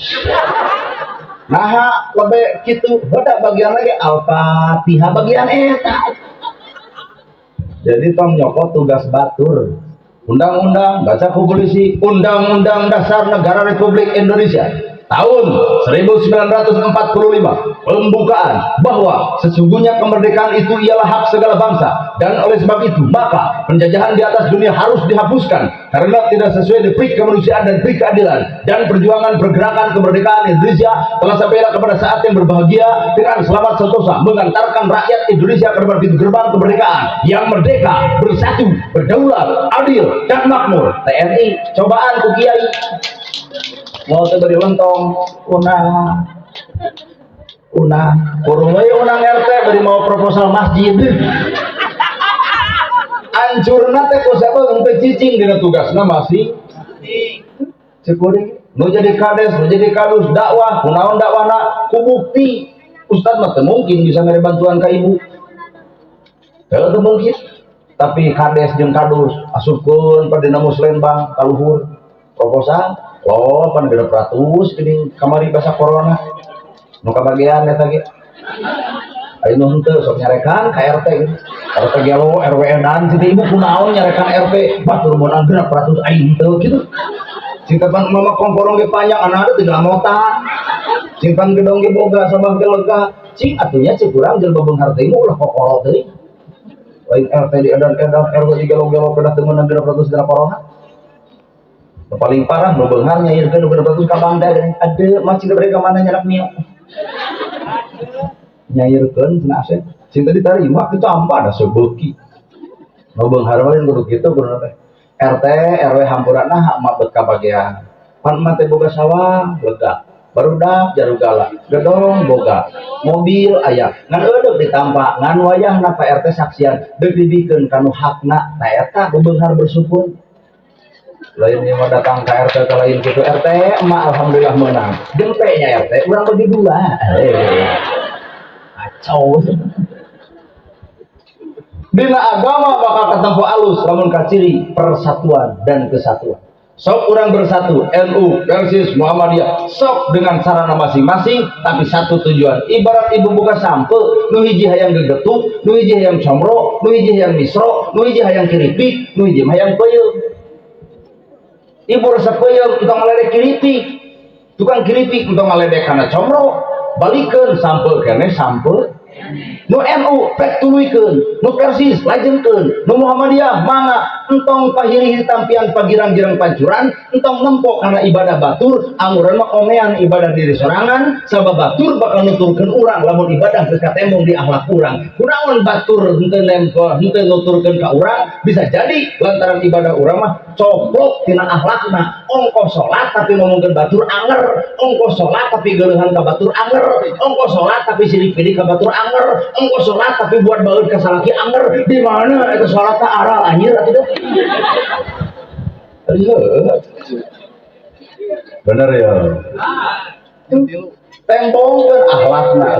[SPEAKER 1] Naha lebe kitu beda bagian lagi Al-Fatihah bagian eta. Jadi tong nyokot tugas batur. Undang-undang baca ku polisi, Undang-Undang Dasar Negara Republik Indonesia tahun 1945 pembukaan bahwa sesungguhnya kemerdekaan itu ialah hak segala bangsa dan oleh sebab itu maka penjajahan di atas dunia harus dihapuskan karena tidak sesuai dengan pri kemanusiaan dan pri keadilan dan perjuangan pergerakan kemerdekaan Indonesia telah sampai kepada saat yang berbahagia dengan selamat sentosa mengantarkan rakyat Indonesia ke depan pintu gerbang kemerdekaan yang merdeka, bersatu, berdaulat, adil dan makmur. TNI cobaan ku kiai mau teh beri lontong unang unang kurung we unang RT beri mau proposal masjid ancurna teh ku siapa teh cicing dina tugasna masih cekuring nu jadi kades nu jadi kadus dakwah kunaon dakwahna ku bukti ustad mah teu mungkin bisa mere bantuan ka ibu. Teu mungkin. Tapi kades jeung kadus asupkeun pada dina musrenbang kaluhur proposal loh, pan 600 geuning kamari basa corona nu kabagian eta ge. Ayo nu henteu sok nyarekan ka RT gitu. RT gelo, RW edan situ, ibu kunaon nyarekan RT, batur meunang 600, aing henteu gitu. Singkatan mama kongkorong ge panjang, anak ada tidak mota. Simpan gedong ge boga, sabah ge lega. Cing atunya cek urang, jelema beunghar teh ulah kokoro teuing. Lain RT di edan-edan, RW di gelo-gelo, kedah teu meunang 600 dina corona. Nu paling parah nu beunghar nyairkeun nu 600 ka bangda geuning. Ade masih diberi ka mana nyarak mio. Nyairkeun cenah asep. Sing tadi diterima ditampa da sebeuki. Nu beunghar mah kudu kitu kudu teh. RT RW hampurana hak mah bet kabagian. Pan mah teh boga sawah lega. Barudak jarugala, gedong boga, mobil aya, ngan eudeuh ditampa, ngan wayahna Pak RT saksian, deuk dibikeun kanu hakna, ta eta beunghar bersyukur. Lain ieu mah datang ka RT ke lain kitu, RT emak alhamdulillah menang. Gempe nya RT, urang bagi dua. Kacau. Dina agama bakal ketempo alus lamun kaciri persatuan dan kesatuan. Sok urang bersatu, NU, Persis, Muhammadiyah, sok dengan sarana masing-masing, tapi satu tujuan. Ibarat ibu buka sampe, nu hiji hayang gegetuk, nu hiji hayang comro, nu hiji hayang misro, nu hiji hayang kiripik, nu hiji hayang peuyeum. Ibu resep peuyeum, entong ngaledek kiripik. Tukang kiripik entong ngaledek kana comro, balikeun sampe kene sampe. Nu NU pek tuluykeun, nu Persis lajengkeun, nu Muhammadiyah mangga, entong pahiri tampian pagirang-girang pancuran, entong nempo kana ibadah batur, anguran mah omean ibadah diri sorangan, sabab batur bakal nuturkeun urang lamun ibadah geus katembong di akhlak urang. Kunaon batur henteu nempo, henteu nuturkeun ka urang? Bisa jadi lantaran ibadah urang mah coplok tina akhlakna. Ongko salat tapi ngomongkeun batur anger, ongko salat tapi geuleuhan ka batur anger, ongko salat tapi sirik pilih ka batur anger, ongko salat tapi buat baeud ka salaki anger. Di mana eta salat teh aral anjir atuh deh. Iya. Bener ya. Tembongkeun akhlakna.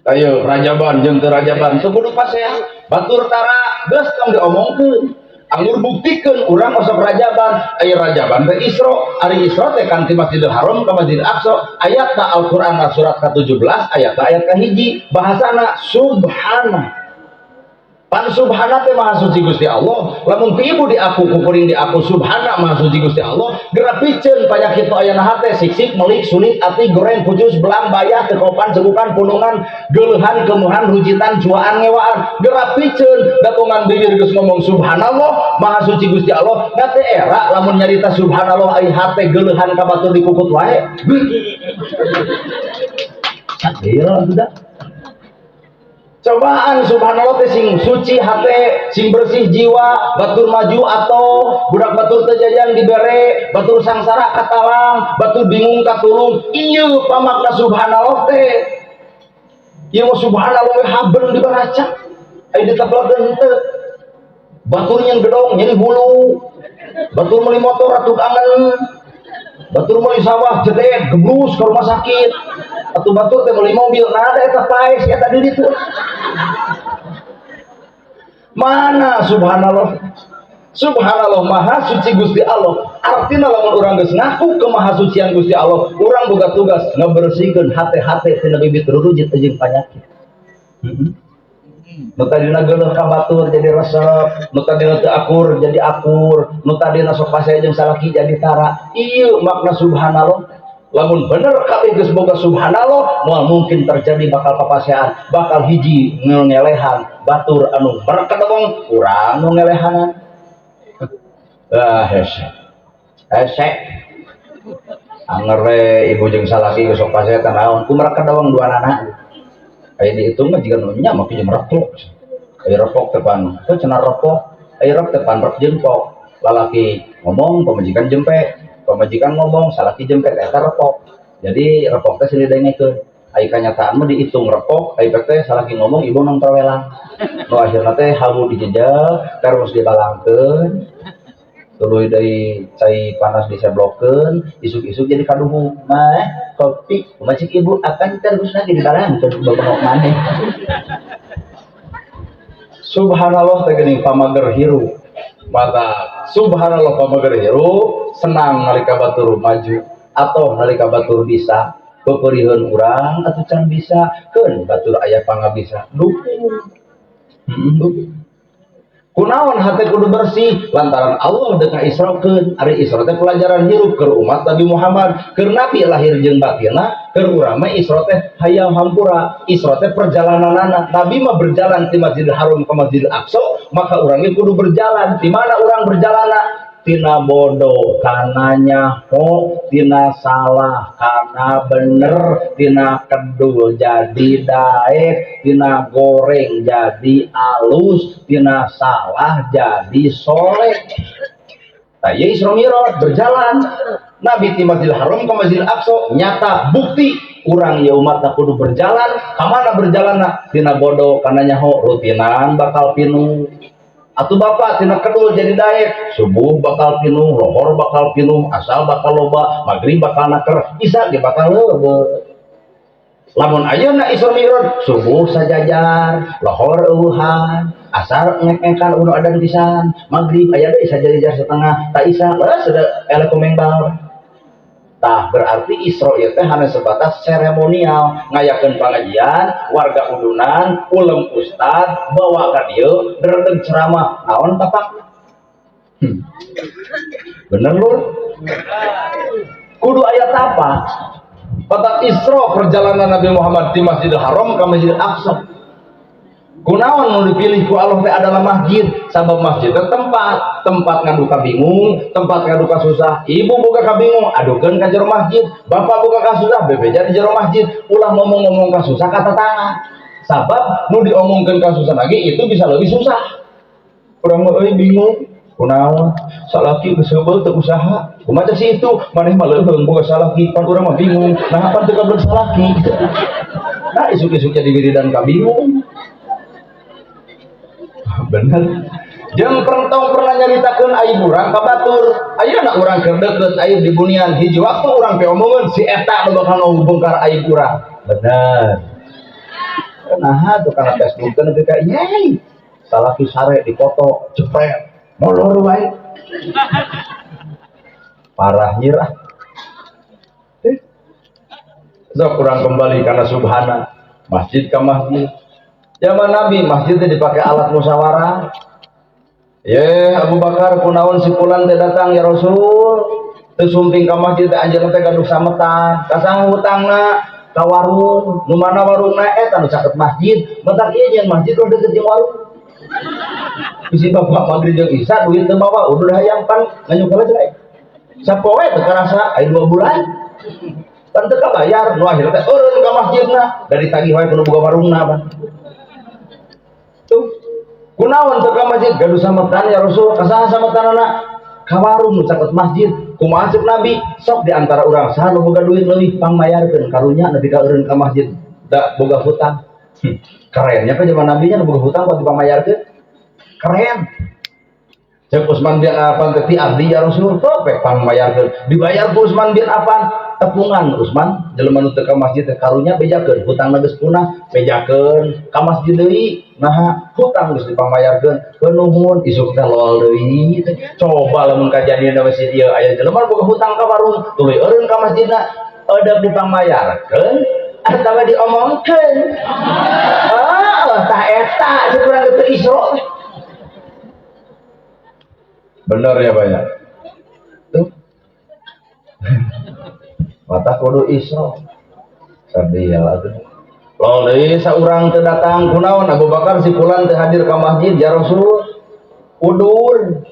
[SPEAKER 1] Ayo rajaban jeung teu rajaban teu kudu pasea. Batur tara geus tong diomongkeun. Anggur buktikeun urang osok rajaban, aya rajaban teh Isra, ari Isra teh kan ti Masjidil Haram ka Masjidil Aqsa. Ayatna Al-Qur'an surat ka-17 ayat ayat ka-1 bahasana subhana. Pan subhana teh maha suci Gusti Allah. Lamun ku ibu diaku, ku kuring diaku subhana maha suci Gusti Allah, geura piceun panyakit nu aya na hate, siksik, melik, sulit, ati, goreng, kujus, belang, bayah, tekopan, cegukan, punungan, geuleuhan, kemuhan, rujitan, cuaan, ngewaan. Geura piceun dapungan bibir geus ngomong subhanallah maha suci Gusti Allah. Da teh era lamun nyarita subhanallah ai hate geuleuhan ka batur dikukut wae. Iya sudah. Cobaan subhanallah teh sing suci hate, sing bersih jiwa, batur maju atau budak batur teu jajan dibere, batur sangsara katalang, batur bingung katulung. Ieu pamakna subhanallah teh. Ieu mah subhanallah we haben dibaraca. Aya ditepelkeun henteu. Batur nyen gedong nyeri hulu. Batur meuli motor atuh angen. Batur meuli sawah jedeg gebrus ke rumah sakit. Atuh batur teh meuli mobil, nah ada eta paes eta di ditu. Mana subhanallah? Subhanallah maha suci Gusti Allah. Artinya lamun urang geus ngaku kemahasucian Gusti Allah, urang boga tugas ngebersihkeun hate-hate tina bibit rurujit jeung panyakit. Nu tadina geuleuh ka batur jadi resep, nu tadina teu akur jadi akur, nu tadina sok pasea jeung salaki jadi tara. Ieu makna subhanallah. Lamun bener kabeh geus boga subhanallah, moal mungkin terjadi bakal papasean, bakal hiji ngelehan batur anu berkedong, urang nu ngelehanan. Ah hese. Hese. Anger we ibu jeung salaki geus sok pasea teh naon, ku merekedong dua anak. Aya dihitung mah jiga nu nya mah jeung repok. Aya repok teh pan, teu cenah repok, aya rep teh pan rep jeung pok. Lalaki ngomong pamajikan jempe, pamajikan ngomong salaki jempe, eta repok. Jadi repok teh silih dengekeun. Ai kanyataan mah dihitung repok, ai teh salaki ngomong ibu nong trawelang. Nu akhirna teh hawu dijejel, terus dibalangkeun. Tuluy deui cai panas diseblokeun, isuk-isuk jadi kaduhung. Mah kopi, kumaha cik ibu akan terus lagi dibalangkeun bebengok maneh. Subhanallah teh geuning pamager hirup. Mata subhanallah pamager hirup senang nalika batur maju atau nalika batur bisa peperiheun urang atuh can bisa keun batur aya pangabisa dukung. Dukung. Kunaon hate kudu bersih lantaran Allah dek ngaisrokeun. Ari Isra teh pelajaran hirup keur umat Nabi Muhammad, keur Nabi lahir jeung batinna, keur urang mah Isra teh hayang hampura. Isra teh perjalananana. Nabi mah berjalan ti Masjidil Haram ke Masjidil Aqsa, maka urang ge kudu berjalan. Di mana urang berjalanna? Tina bodoh kana nyaho, tina salah kana bener, tina kedul jadi daek, tina goreng jadi alus, tina salah jadi soleh. Nah, ya Isra Mi'raj berjalan Nabi di Masjidil Haram ke Masjidil Aqsa, nyata bukti urang ya umat kudu berjalan. Kamana berjalan? Tina bodoh kana nyaho, rutinan bakal pinuh. Atuh bapak, tina kedul jadi daek, subuh bakal pinuh, lohor bakal pinuh, asar bakal loba, maghrib bakal naker, isya ge bakal leubeut. Lamun ayeuna Isra Mi'raj, subuh sajajar, lohor eueuhan, asar ngek-ngekan uno adan pisan, maghrib aya deui sajajar setengah, tak isya lah sudah eleh komengbal. Tah, berarti Isra ieu teh hanya sebatas seremonial, ngayakeun pengajian, warga udunan, ulem ustad, bawa ka dieu, dredeg ceramah, naon tapak? Bener lur? Kudu aya tapak. Batak Isra perjalanan Nabi Muhammad di Masjidil Haram ke Masjidil Aqsa. Kunaon nu dipilih ku Allah teh adalah masjid, sabab masjid teh tempat, tempat ngadu bingung, tempat ngadu susah. Ibu boga kabingung, adukeun ka jero masjid. Bapak boga kasusah, bebeja di jero masjid. Ulah ngomong-ngomong kasusah ka tetangga. Sabab nu diomongkeun kasusah lagi itu bisa lebih susah. Urang mah euy bingung. Kunaon? Salaki geus heubeul teu usaha. Kumaha cek si itu? Maneh mah leuheung boga salaki, pan urang mah bingung. Nah, pan teu kabeleg salaki. Nah, isuk-isuk jadi wiridan kabingung. Bener. Jeung tong pernah nyaritakeun aib urang ka batur. Ayeuna urang keur deukeut aib di bunian, hiji waktu urang piomongeun si eta nu bakal ngabongkar aib urang. Bener. Nah, tuh kana Facebook teh nepi ka yey. Salaki sare dipoto, jepret, molor wae. Parah nyirah. Eh. Sok kurang kembali karena subhana. Masjid ke masjid. Zaman Nabi masjid teh dipakai alat musyawarah. Ye Abu Bakar, kunaon si fulan teh datang ya Rasul? Teu sumping ka masjid teh, anjeunna teh gaduh sametan. Ka saha hutangna? Ka warung. Nu mana warungna? Eta nu caket masjid. Matak ieu jeung masjid udah deket jeung warung. Bisi bapak maghrib jeung isya duit teu mawa, udah hayang pan nganyuk heula. Sapoe teu karasa aya 2 bulan. Pan teu kabayar, nu akhirna teh eureun ka masjidna, da ditagih wae kudu boga warungna pan. Tuh. Kunaon teu ka masjid? Gaduh sametan ya Rasul. Ka saha sametanana? Ka warung nu caket masjid. Kumaha ceuk Nabi? Sok di antara urang saha nu boga duit leuwih pangmayarkeun, karunya nepi ka eureun ka masjid. Da boga hutang. Kerennya kan zaman Nabi nya nu boga hutang kuat dipangmayarkeun. Keren. Cek Utsman bin Affan teh, abdi ya Rasul, topek pangmayarkeun. Dibayar ku Utsman bin Affan, tepungan Utsman jelema nu teu ka masjid teh, karunya bejakeun hutangna geus punah, bejakeun ka masjid deui. Naha hutang geus dipangmayarkeun? Nuhun, isuk teh lol deui. Coba lamun kajadian di masjid ieu aya jelema boga hutang ka warung, tuluy eureun ka masjidna, eudeuk dipangmayarkeun atawa diomongkeun? Ah, tah eta cek urang teu Isra. Bener ya, Pak, ya? Tuh. Mata kudu Isra. Sedih ya tuh. Lol deui saurang teu datang. Kunaon Abu Bakar si fulan teu hadir ka masjid ya Rasul? Udur.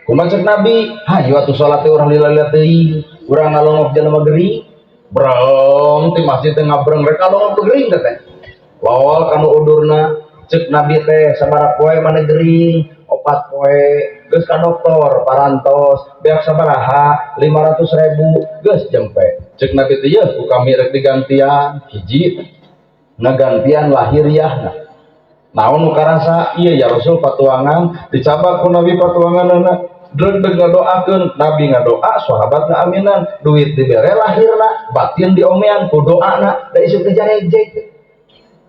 [SPEAKER 1] Kumaha cek Nabi? Hayu atuh salat teh urang lila-lila teuing. Urang ngalongok jelema gering. Breng ti masjid teh ngabreng rek kalongok gering teh teh. Lol kanu udurna, cek Nabi teh, sabaraha poe mana gering? 4 poe. Geus ka dokter parantos, beak sabaraha? 500 ribu. Geus jempe. Cek Nabi teh, yeuh ku kami rek digantian hiji, ngagantian lahiriahna. Naon nu karasa? Iya ya Rasul, patuangan. Dicabak ku Nabi patuanganna, dredeg ngadoakeun. Nabi ngadoa, sahabat ngaaminan, duit dibere lahirna, batin diomean ku doana, da isuk teh jarejek.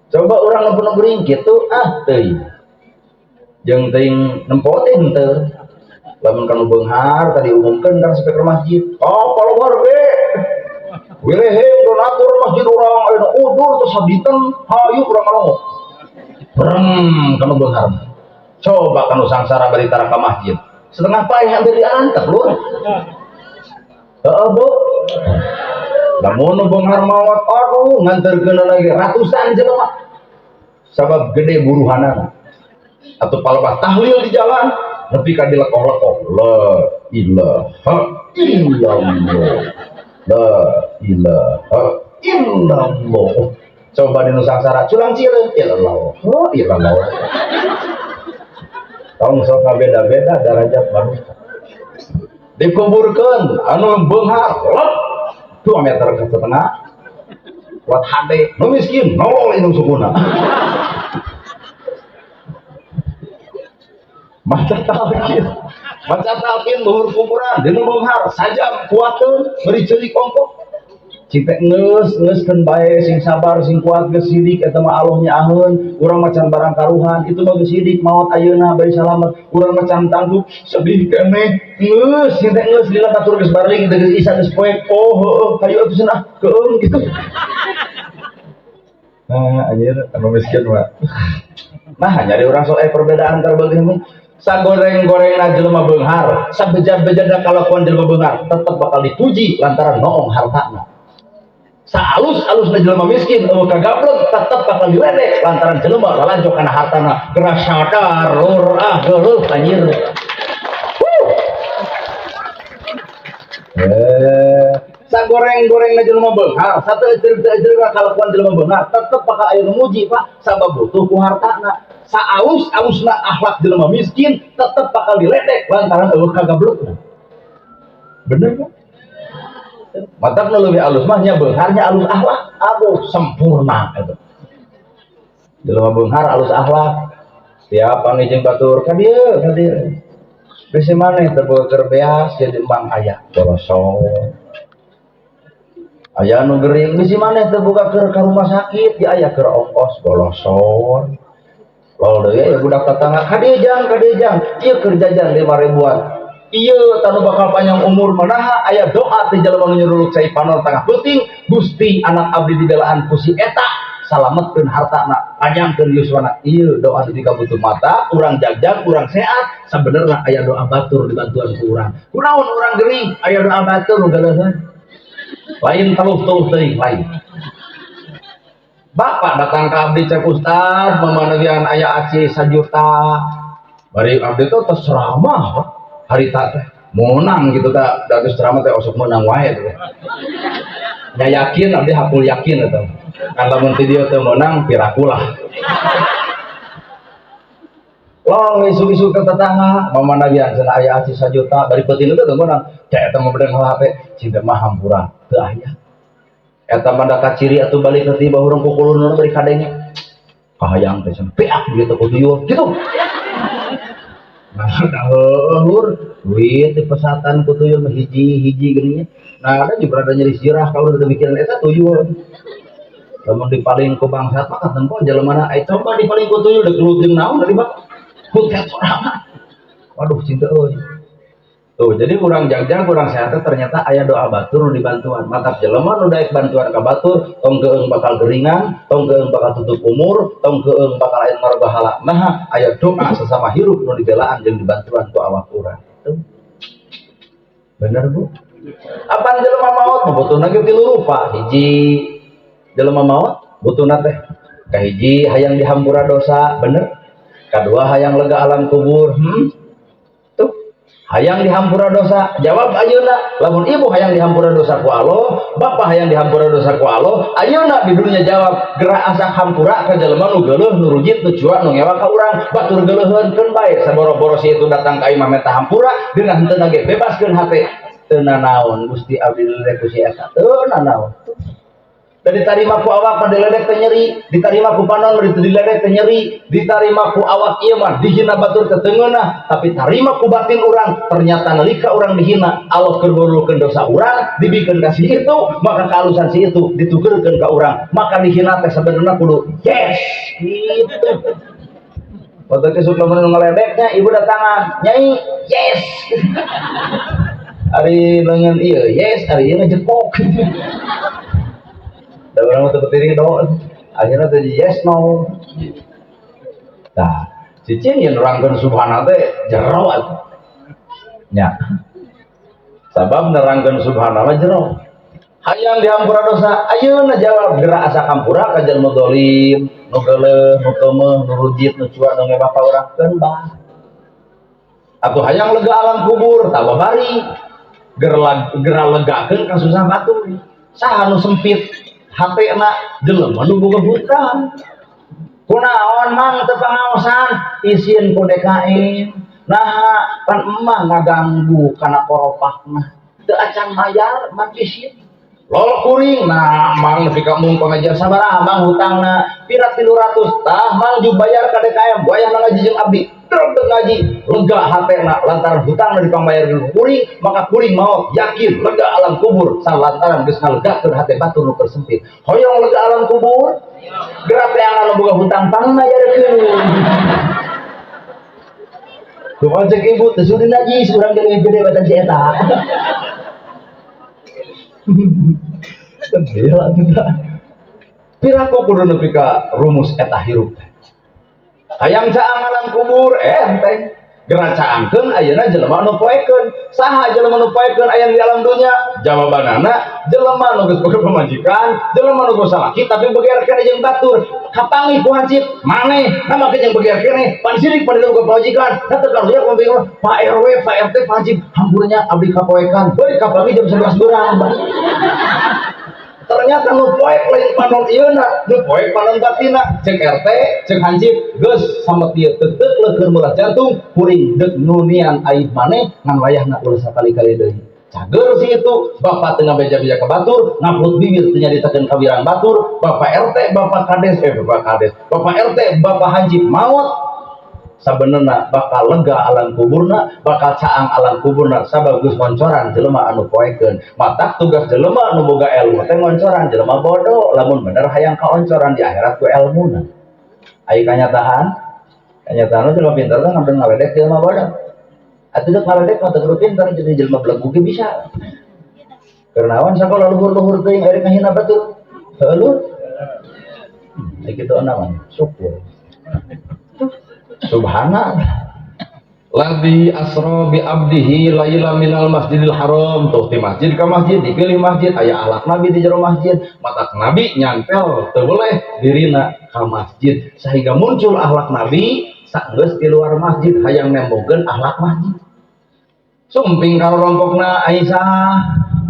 [SPEAKER 1] Coba urang nu gering kitu ah teuing. Jeung teuing nempo teh henteu. Lamun kanu beunghar tadi umumkeun kana speaker masjid. Oh, follower ge. Wireheng donatur masjid urang ayeuna udur teh sadinten hayu urang ngalongok. Breng kanu beunghar. Coba kanu sangsara bari tara ka masjid. Setengah paeh hampir diantep lur. Heeh, Bu. Lamun nu beunghar maot, aduh nganterkeun lagi ratusan jelema. Sabab gede buruhanana. Atau palebah tahlil di jalan nepi ka dilekoh-lekoh. La ilaha illallah. La ilaha illallah. Coba di nu sangsara culang cileung illallah. Oh, illallah. Tong sok beda-beda derajat manusia. Dikuburkeun anu beunghar lep 2 meter ke setengah kuat hade nu miskin nolol indung sukuna. Maca talqin luhur kuburan dinu beunghar sajam kuateun beri ceurik ongkok cipek ngeus ngeuskeun bae sing sabar sing kuat geus sidik eta mah Allah nyaaheun urang macan barang karuhan itu mah geus sidik maot ayeuna bari salamet urang macan tangguh sedih keneh ngeus sing teh ngeus lila batur geus baring teh geus isa geus poek oh heueuh hayu atuh cenah keung gitu. Nah anjir anu miskin mah. Nah nyari urang soal perbedaan antar bagian mah sagoreng-gorengna jelema beunghar sabeja-bejana kalakuan jelema beunghar tetep bakal dipuji lantaran noong hartana. Saalus-alusna jelema miskin eueuh kagablek tetep bakal diledek lantaran jelema lalajo kana hartana geura sadar lur ah geuleuh anjir. Sagoreng-gorengna jelema beunghar sateueuh-teueuh kalakuan jelema beunghar tetep bakal aya nu muji Pak sabab butuh ku hartana. Saalus-alusna akhlak jelema miskin tetep bakal diledek lantaran eueuh kagablekna. Bener Pak? Mantap nu leuwih alus mah nya beungharnya alus akhlak, aduh sempurna eta. Jelema beunghar alus akhlak. Tiap panggih jeung batur ka dieu, ka dieu. Bisi maneh teu boga keur beas jadi emang aya golosong. Aya nu gering bisi maneh teu boga keur ka rumah sakit, di aya keur ongkos golosong. Lol deui aya budak tetangga ka dieu jang, ka dieu jang. Ieu keur jajan 5 ribuan. Ieu tanu bakal panjang umur manaha aya doa ti jelema nu nyuruluk cai panon tengah peuting Gusti anak abdi dibelaan ku si eta salametkeun hartana panjangkeun yuswana. Ieu doa di kabutuh mata urang jagjag urang sehat sabenerna aya doa batur dibantuan ku urang. Kunaon urang gering aya doa batur nu galeuheun lain teluh-teluh teuing lain. Bapak datang ka abdi cek ustad mamanagian aya aci sajuta bari abdi teh tos ceramah harita teh menang gitu ta da geus ceramah teh osok menang wae teh. Nya yakin abdi hakul yakin eta. Kan lamun ti dieu teu meunang pirakulah. Lol isu-isu ke tetangga mamanagian cenah aya aci sajuta bari peuting teh teu meunang. Cek eta mah bedeng HP cinta mah hampura teu aya. Eta mah da kaciri atuh balik teh tiba urang kukulun bari kadenge. Kahayang teh cenah peak gitu ku tuyul gitu. Nah, heueuh lur, duit di pesatan ku tuyul mah hiji-hiji geuning. Nah, ada juga rada nyeri sirah kalau udah mikiran eta tuyul. Lamun dipaling ku bangsat mah katempo jelemana ai coba dipaling ku tuyul deuk gelut jeung naon dari bak. Hutet sorangan. Waduh cinta euy. Tuh, jadi kurang jagjag kurang sehat ternyata aya doa batur nu dibantuan. Mantap jelema nu daek bantuan ka batur, tong keung bakal geringan, tong keung bakal tutup umur, tong keung bakal aya marbahala. Nah, aya doa sesama hirup nu dibelaan jeung dibantuan ku awak urang. Tuh. Bener Bu? Apan jelema maot butuhna ge tilu rupa. Hiji jelema maot butuhna teh kahiji hayang dihampura dosa, bener? Kadua hayang lega alam kubur. Hayang dihampura dosa, jawab ayeuna lamun ibu hayang dihampura dosa ku Allah, bapak hayang dihampura dosa ku Allah, ayeuna di dunia jawab gerak asa hampura ka jelema nu geuleuh nu rujit nu cuak nu ngewa ka urang, batur geuleuheun keun bae saboro-boro si itu datang ka imah menta hampura dina henteu ge bebaskeun hate teu nanaon Gusti abdi diledek ku si eta teu nanaon. Dan ditarima ku awak mah diledek teh nyeri, ditarima ku panon mah diledek teh nyeri, ditarima ku awak ieu mah dihina batur teh teu ngeunah, tapi tarima ku batin urang, ternyata nalika urang dihina, Allah keur ngurulkeun dosa urang, dibikeun ka si itu, maka kealusan si itu ditukeurkeun ka urang, maka dihina teh sabenerna kudu yes gitu. Waktu itu suka ngeledeknya, ibu datangan, "Nyai, yes." Ari lengan iya, yes, ari ieu ngejepok. Da urang mah teu berdiri do. Akhirnya teh yes no. Tah, cicing yang nerangkeun subhana teh jero atuh. Nya. Sabab nerangkeun subhana mah jero. Hayang dihampura dosa, ayeuna jawab gerak asa kampura ka jalma dolim, nu geuleuh, nu keumeuh, nu rujit, nu cuak, nu ngebah ka urang keun bah. Atuh hayang lega alam kubur, tambah bari. Gera legakeun ka susah batur. Saha nu sempit hatena? Jelema nu boga hutang. Kunaon mang teu pangaosan? Isin ku DKM. Nah, pan emang ngaganggu kana koropahna. Teu acan mayar mah isin. Lol kuring, nah mang nepi ka mung pengajian sabaraha mang hutangna? Pira 300. Tah mang jug bayar ka DKM, wayahna ngaji jeung abdi. Dreg ngaji, lega hatena lantaran hutangna dipangbayar kuring, maka kuring maot yakin lega alam kubur salantaran geus ngalegakeun hate batur nu sempit. Hoyong lega alam kubur? Gerak teangan nu boga hutang pangmayarkeun. Kumaha cek ibu, teu sudi najis urang gede gede batan si eta. Gila kita. Piraku kudu nepi ka rumus eta hirup teh. Hayang caang alam kubur enteng. Geura caangkeun ayeuna jelema nu poekeun. Saha jelema nu poekeun aya di alam dunya? Jawabanana jelema nu geus boga pamajikan, jelema nu geus salaki tapi beger keneh jeung batur. Kapanggih ku hansip, maneh nama jeung beger keneh, pan sirik pada boga pamajikan. Teu kaluar ku Pak RW, Pak RT, Pak Hansip, hampurnya abdi kapoekan. Beuh kapanggih jam 11 beurang. Ternyata nu poek lain panon ieuna, nu poek panon batina. Cek RT, cek hansip, geus samet ieu tetek leukeun meulah jantung, kuring deuk nunian aib maneh ngan wayahna ulah sakali-kali deui. Cager si itu, bapak tengah beja-beja ke batur, ngaplut bibir teu nyaritakeun kawirang batur, bapak RT, bapak kades, bapak kades, bapak RT, bapak hansip maot, sabenerna bakal lega alam kuburna, bakal caang alam kuburna sabab geus ngoncoran jelema anu poekeun. Matak tugas jelema anu boga ilmu teh ngoncoran jelema bodoh lamun bener hayang kaoncoran di akhirat ku elmuna. Ai kanyataan, kanyataan jelema pintar teh ngambil ngaledek jelema bodoh. Atuh deuk ngaledek mah teu kudu pintar, jadi jelema belegu ge bisa. Kernawan sakola luhur-luhur teuing erek ngahina batur. Heuh lur. Ai kitu naon? Syukur. Subhana ladzi asra bi abdihi laila minal masjidil haram, tuh di masjid ke masjid dipilih masjid aya akhlak nabi di jero masjid, matak nabi nyantel teu boleh dirina ka masjid sehingga muncul akhlak nabi sageus di luar masjid hayang nembogeun akhlak masjid. Sumping karorompokna Aisyah,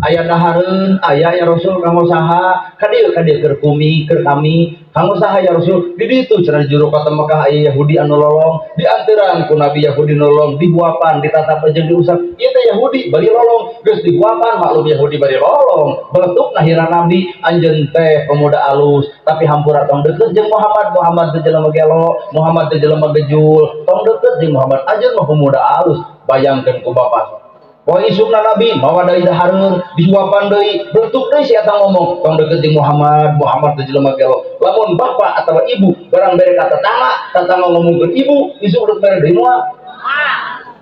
[SPEAKER 1] aya dahareun aya ya Rasul, kanggo saha? Ka dieu, ka dieu, keur kumi, keur kami. Kanggo saha ya Rasul? Di ditu cenah juru kota Mekah aya Yahudi anu lolong, dianteran ku Nabi Yahudi nolong, dihuapan, ditatap jeung diusap. Ieu teh Yahudi bari lolong, geus dihuapan maklum Yahudi bari lolong. Beletuk ngahina Nabi, "Anjeun teh pemuda alus, tapi hampura tong deket jeung Muhammad. Muhammad teh jelema gelo, Muhammad teh jelema gejul, tong deket jeung Muhammad, anjeun mah pemuda alus." Bayangkeun ku bapak. Poe isukna Nabi mawa deui dahareun, disuapan deui, bentuk deui si eta ngomong, "Tong deket jeung Muhammad, Muhammad teh jelema gelo." Lamun bapak atau ibu barang bere ka tetangga, tetangga ngomongkeun ibu, isuk deuk bere deui moal?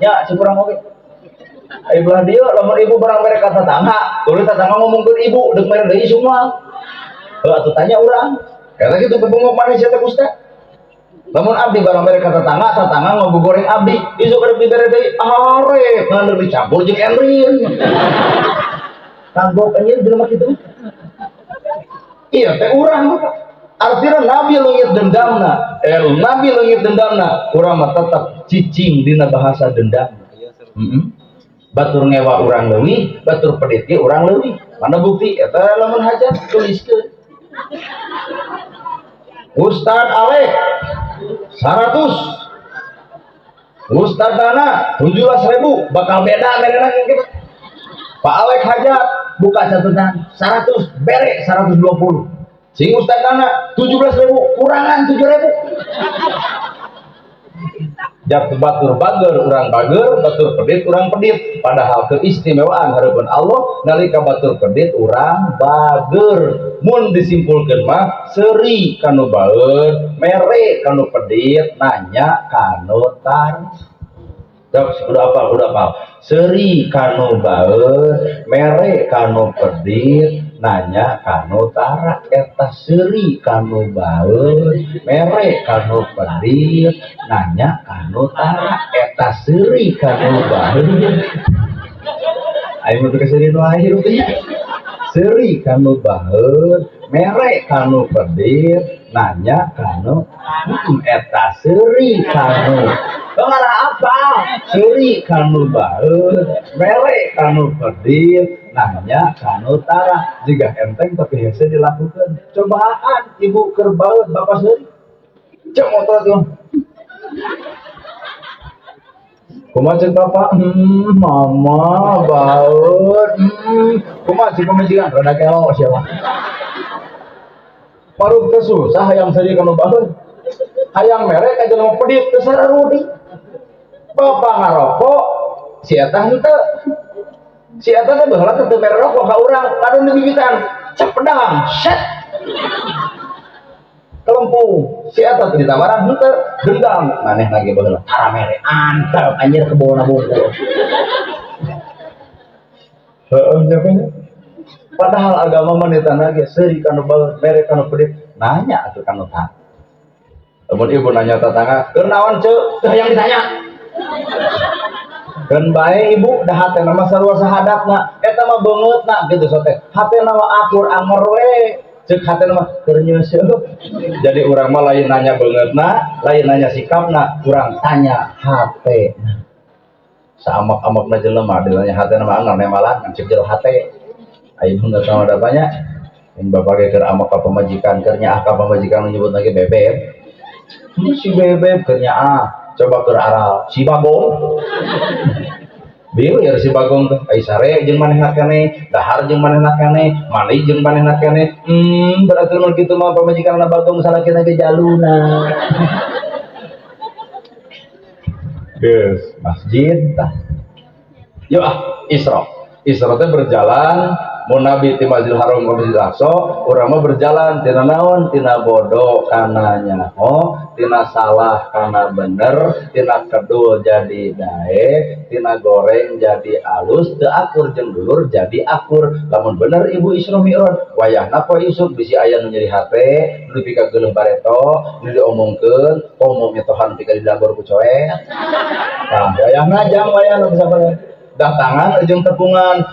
[SPEAKER 1] Ya, cek urang oge. Ayo belah dieu lamun ibu barang bere ka tetangga, tuluy tetangga ngomongkeun ibu, deuk mere deui isuk moal? Heuh atuh tanya urang. Eta kitu bebongok maneh sia teh Ustaz. Lamun abdi barang bere ka tetangga, tetangga ngogoreng abdi, isuk rek dibere deui, arek ngan dicampur jeung endrin. Kagok anjir jelema kitu. Iya teh urang. Artinya Nabi leungit dendamna, Nabi leungit dendamna, urang mah tetap cicing dina bahasa dendam. Batur ngewa urang leuwih, batur pedit ge urang leuwih. Mana bukti? Eta lamun hajat tuliskeun. Ustad Alek 100, Ustad Dana 17 ribu, bakal beda merena gitu. Pak Alek hajat buka catatan 100, bere 120. Sing Ustad Dana 17 ribu, kurangan 7 ribu. Jap batur bager urang bager, batur pedit urang pedit. Padahal keistimewaan hareupeun Allah nalika batur pedit urang bager. Mun disimpulkeun mah seuri kanu baeur, mere kanu pedit, nanya kanu tar. Cok, udah apa? Udah apa? Seuri kanu baeur, mere kanu pedit, nanya kanu tara. Eta seuri kanu baeur, mere kanu pedit, nanya kanu tara. Eta seuri kanu baeur. Ayo mah keseri nu akhir teh. Seuri kanu baeur, mere kanu pedit, nanya kanu eta seuri kanu. Ngarah apa? Seuri kanu baeur, mere kanu pedit, nanya kanu tara. Jika enteng tapi hese dilakukan. Cobaan ibu keur baeur bapak seuri. Cek motor tuh. Kumaha cek bapak? Mama baeur. Kumaha cek pamajikan? Rada kelo siapa? Maruk teh susah hayang seuri kanu baeur. Hayang mere ka jelema pedit teu sararudi. Bapak ngarokok, si eta henteu. Si eta teh baheula teh teu mere rokok ka urang, kadon dibibitan, cek pedang, set. Kelempung, si eta teh ditawaran henteu, dendam, manehna ge baheula tara mere, antep anjir kebona bungkul. Heeh, nya. Padahal agama mah ditanda ge seuri kanu baeur, mere kanu pedit, nanya atuh kanu tah. Lamun ibu nanya tetangga, "Keur naon ceu?" Teu hayang ditanya. Keun bae ibu da hatena mah sarua sahadatna, eta mah beungeutna kitu sote. Hatena mah akur anger we. Ceuk hatena mah keur nyeuseup. Jadi urang mah lain nanya beungeutna, lain nanya sikapna, urang tanya hatena. Saamak-amakna jelema ditanya hatena mah anger nemalan ngan ceuk jero hate. Aya beungeut mah da banyak. Yang bapak ge keur amak ka pamajikan, keur nyaah ka pamajikan nyebut lagi bebeb. Si bebeb keur nyaah. Coba keur aral si Bagong. Bieu si Bagong teh ai sare jeung manehna keneh, dahar jeung manehna keneh, mandi jeung manehna keneh. Berarti mun kitu mah pamajikanna Bagong salakina ge jaluna. Geus, masjid tah. Yuk ah, Isra. Isra teh berjalan mun Nabi ti Masjidil Haram ke Masjidil Aqsa, urang mah berjalan tina naon? Tina bodoh kana nyaho, tina salah kana bener, tina kedul jadi daek, tina goreng jadi alus, teu akur jeung dulur jadi akur. Lamun bener ibu Isra Mi'raj, wayahna poe isuk bisi aya nu nyeri hate, nu dipikageuleuh bareto, nu diomongkeun, komo mitohan pika didagor ku coet. Tah, wayahna jang wayahna bisa bener. Datangan jeung tepungan.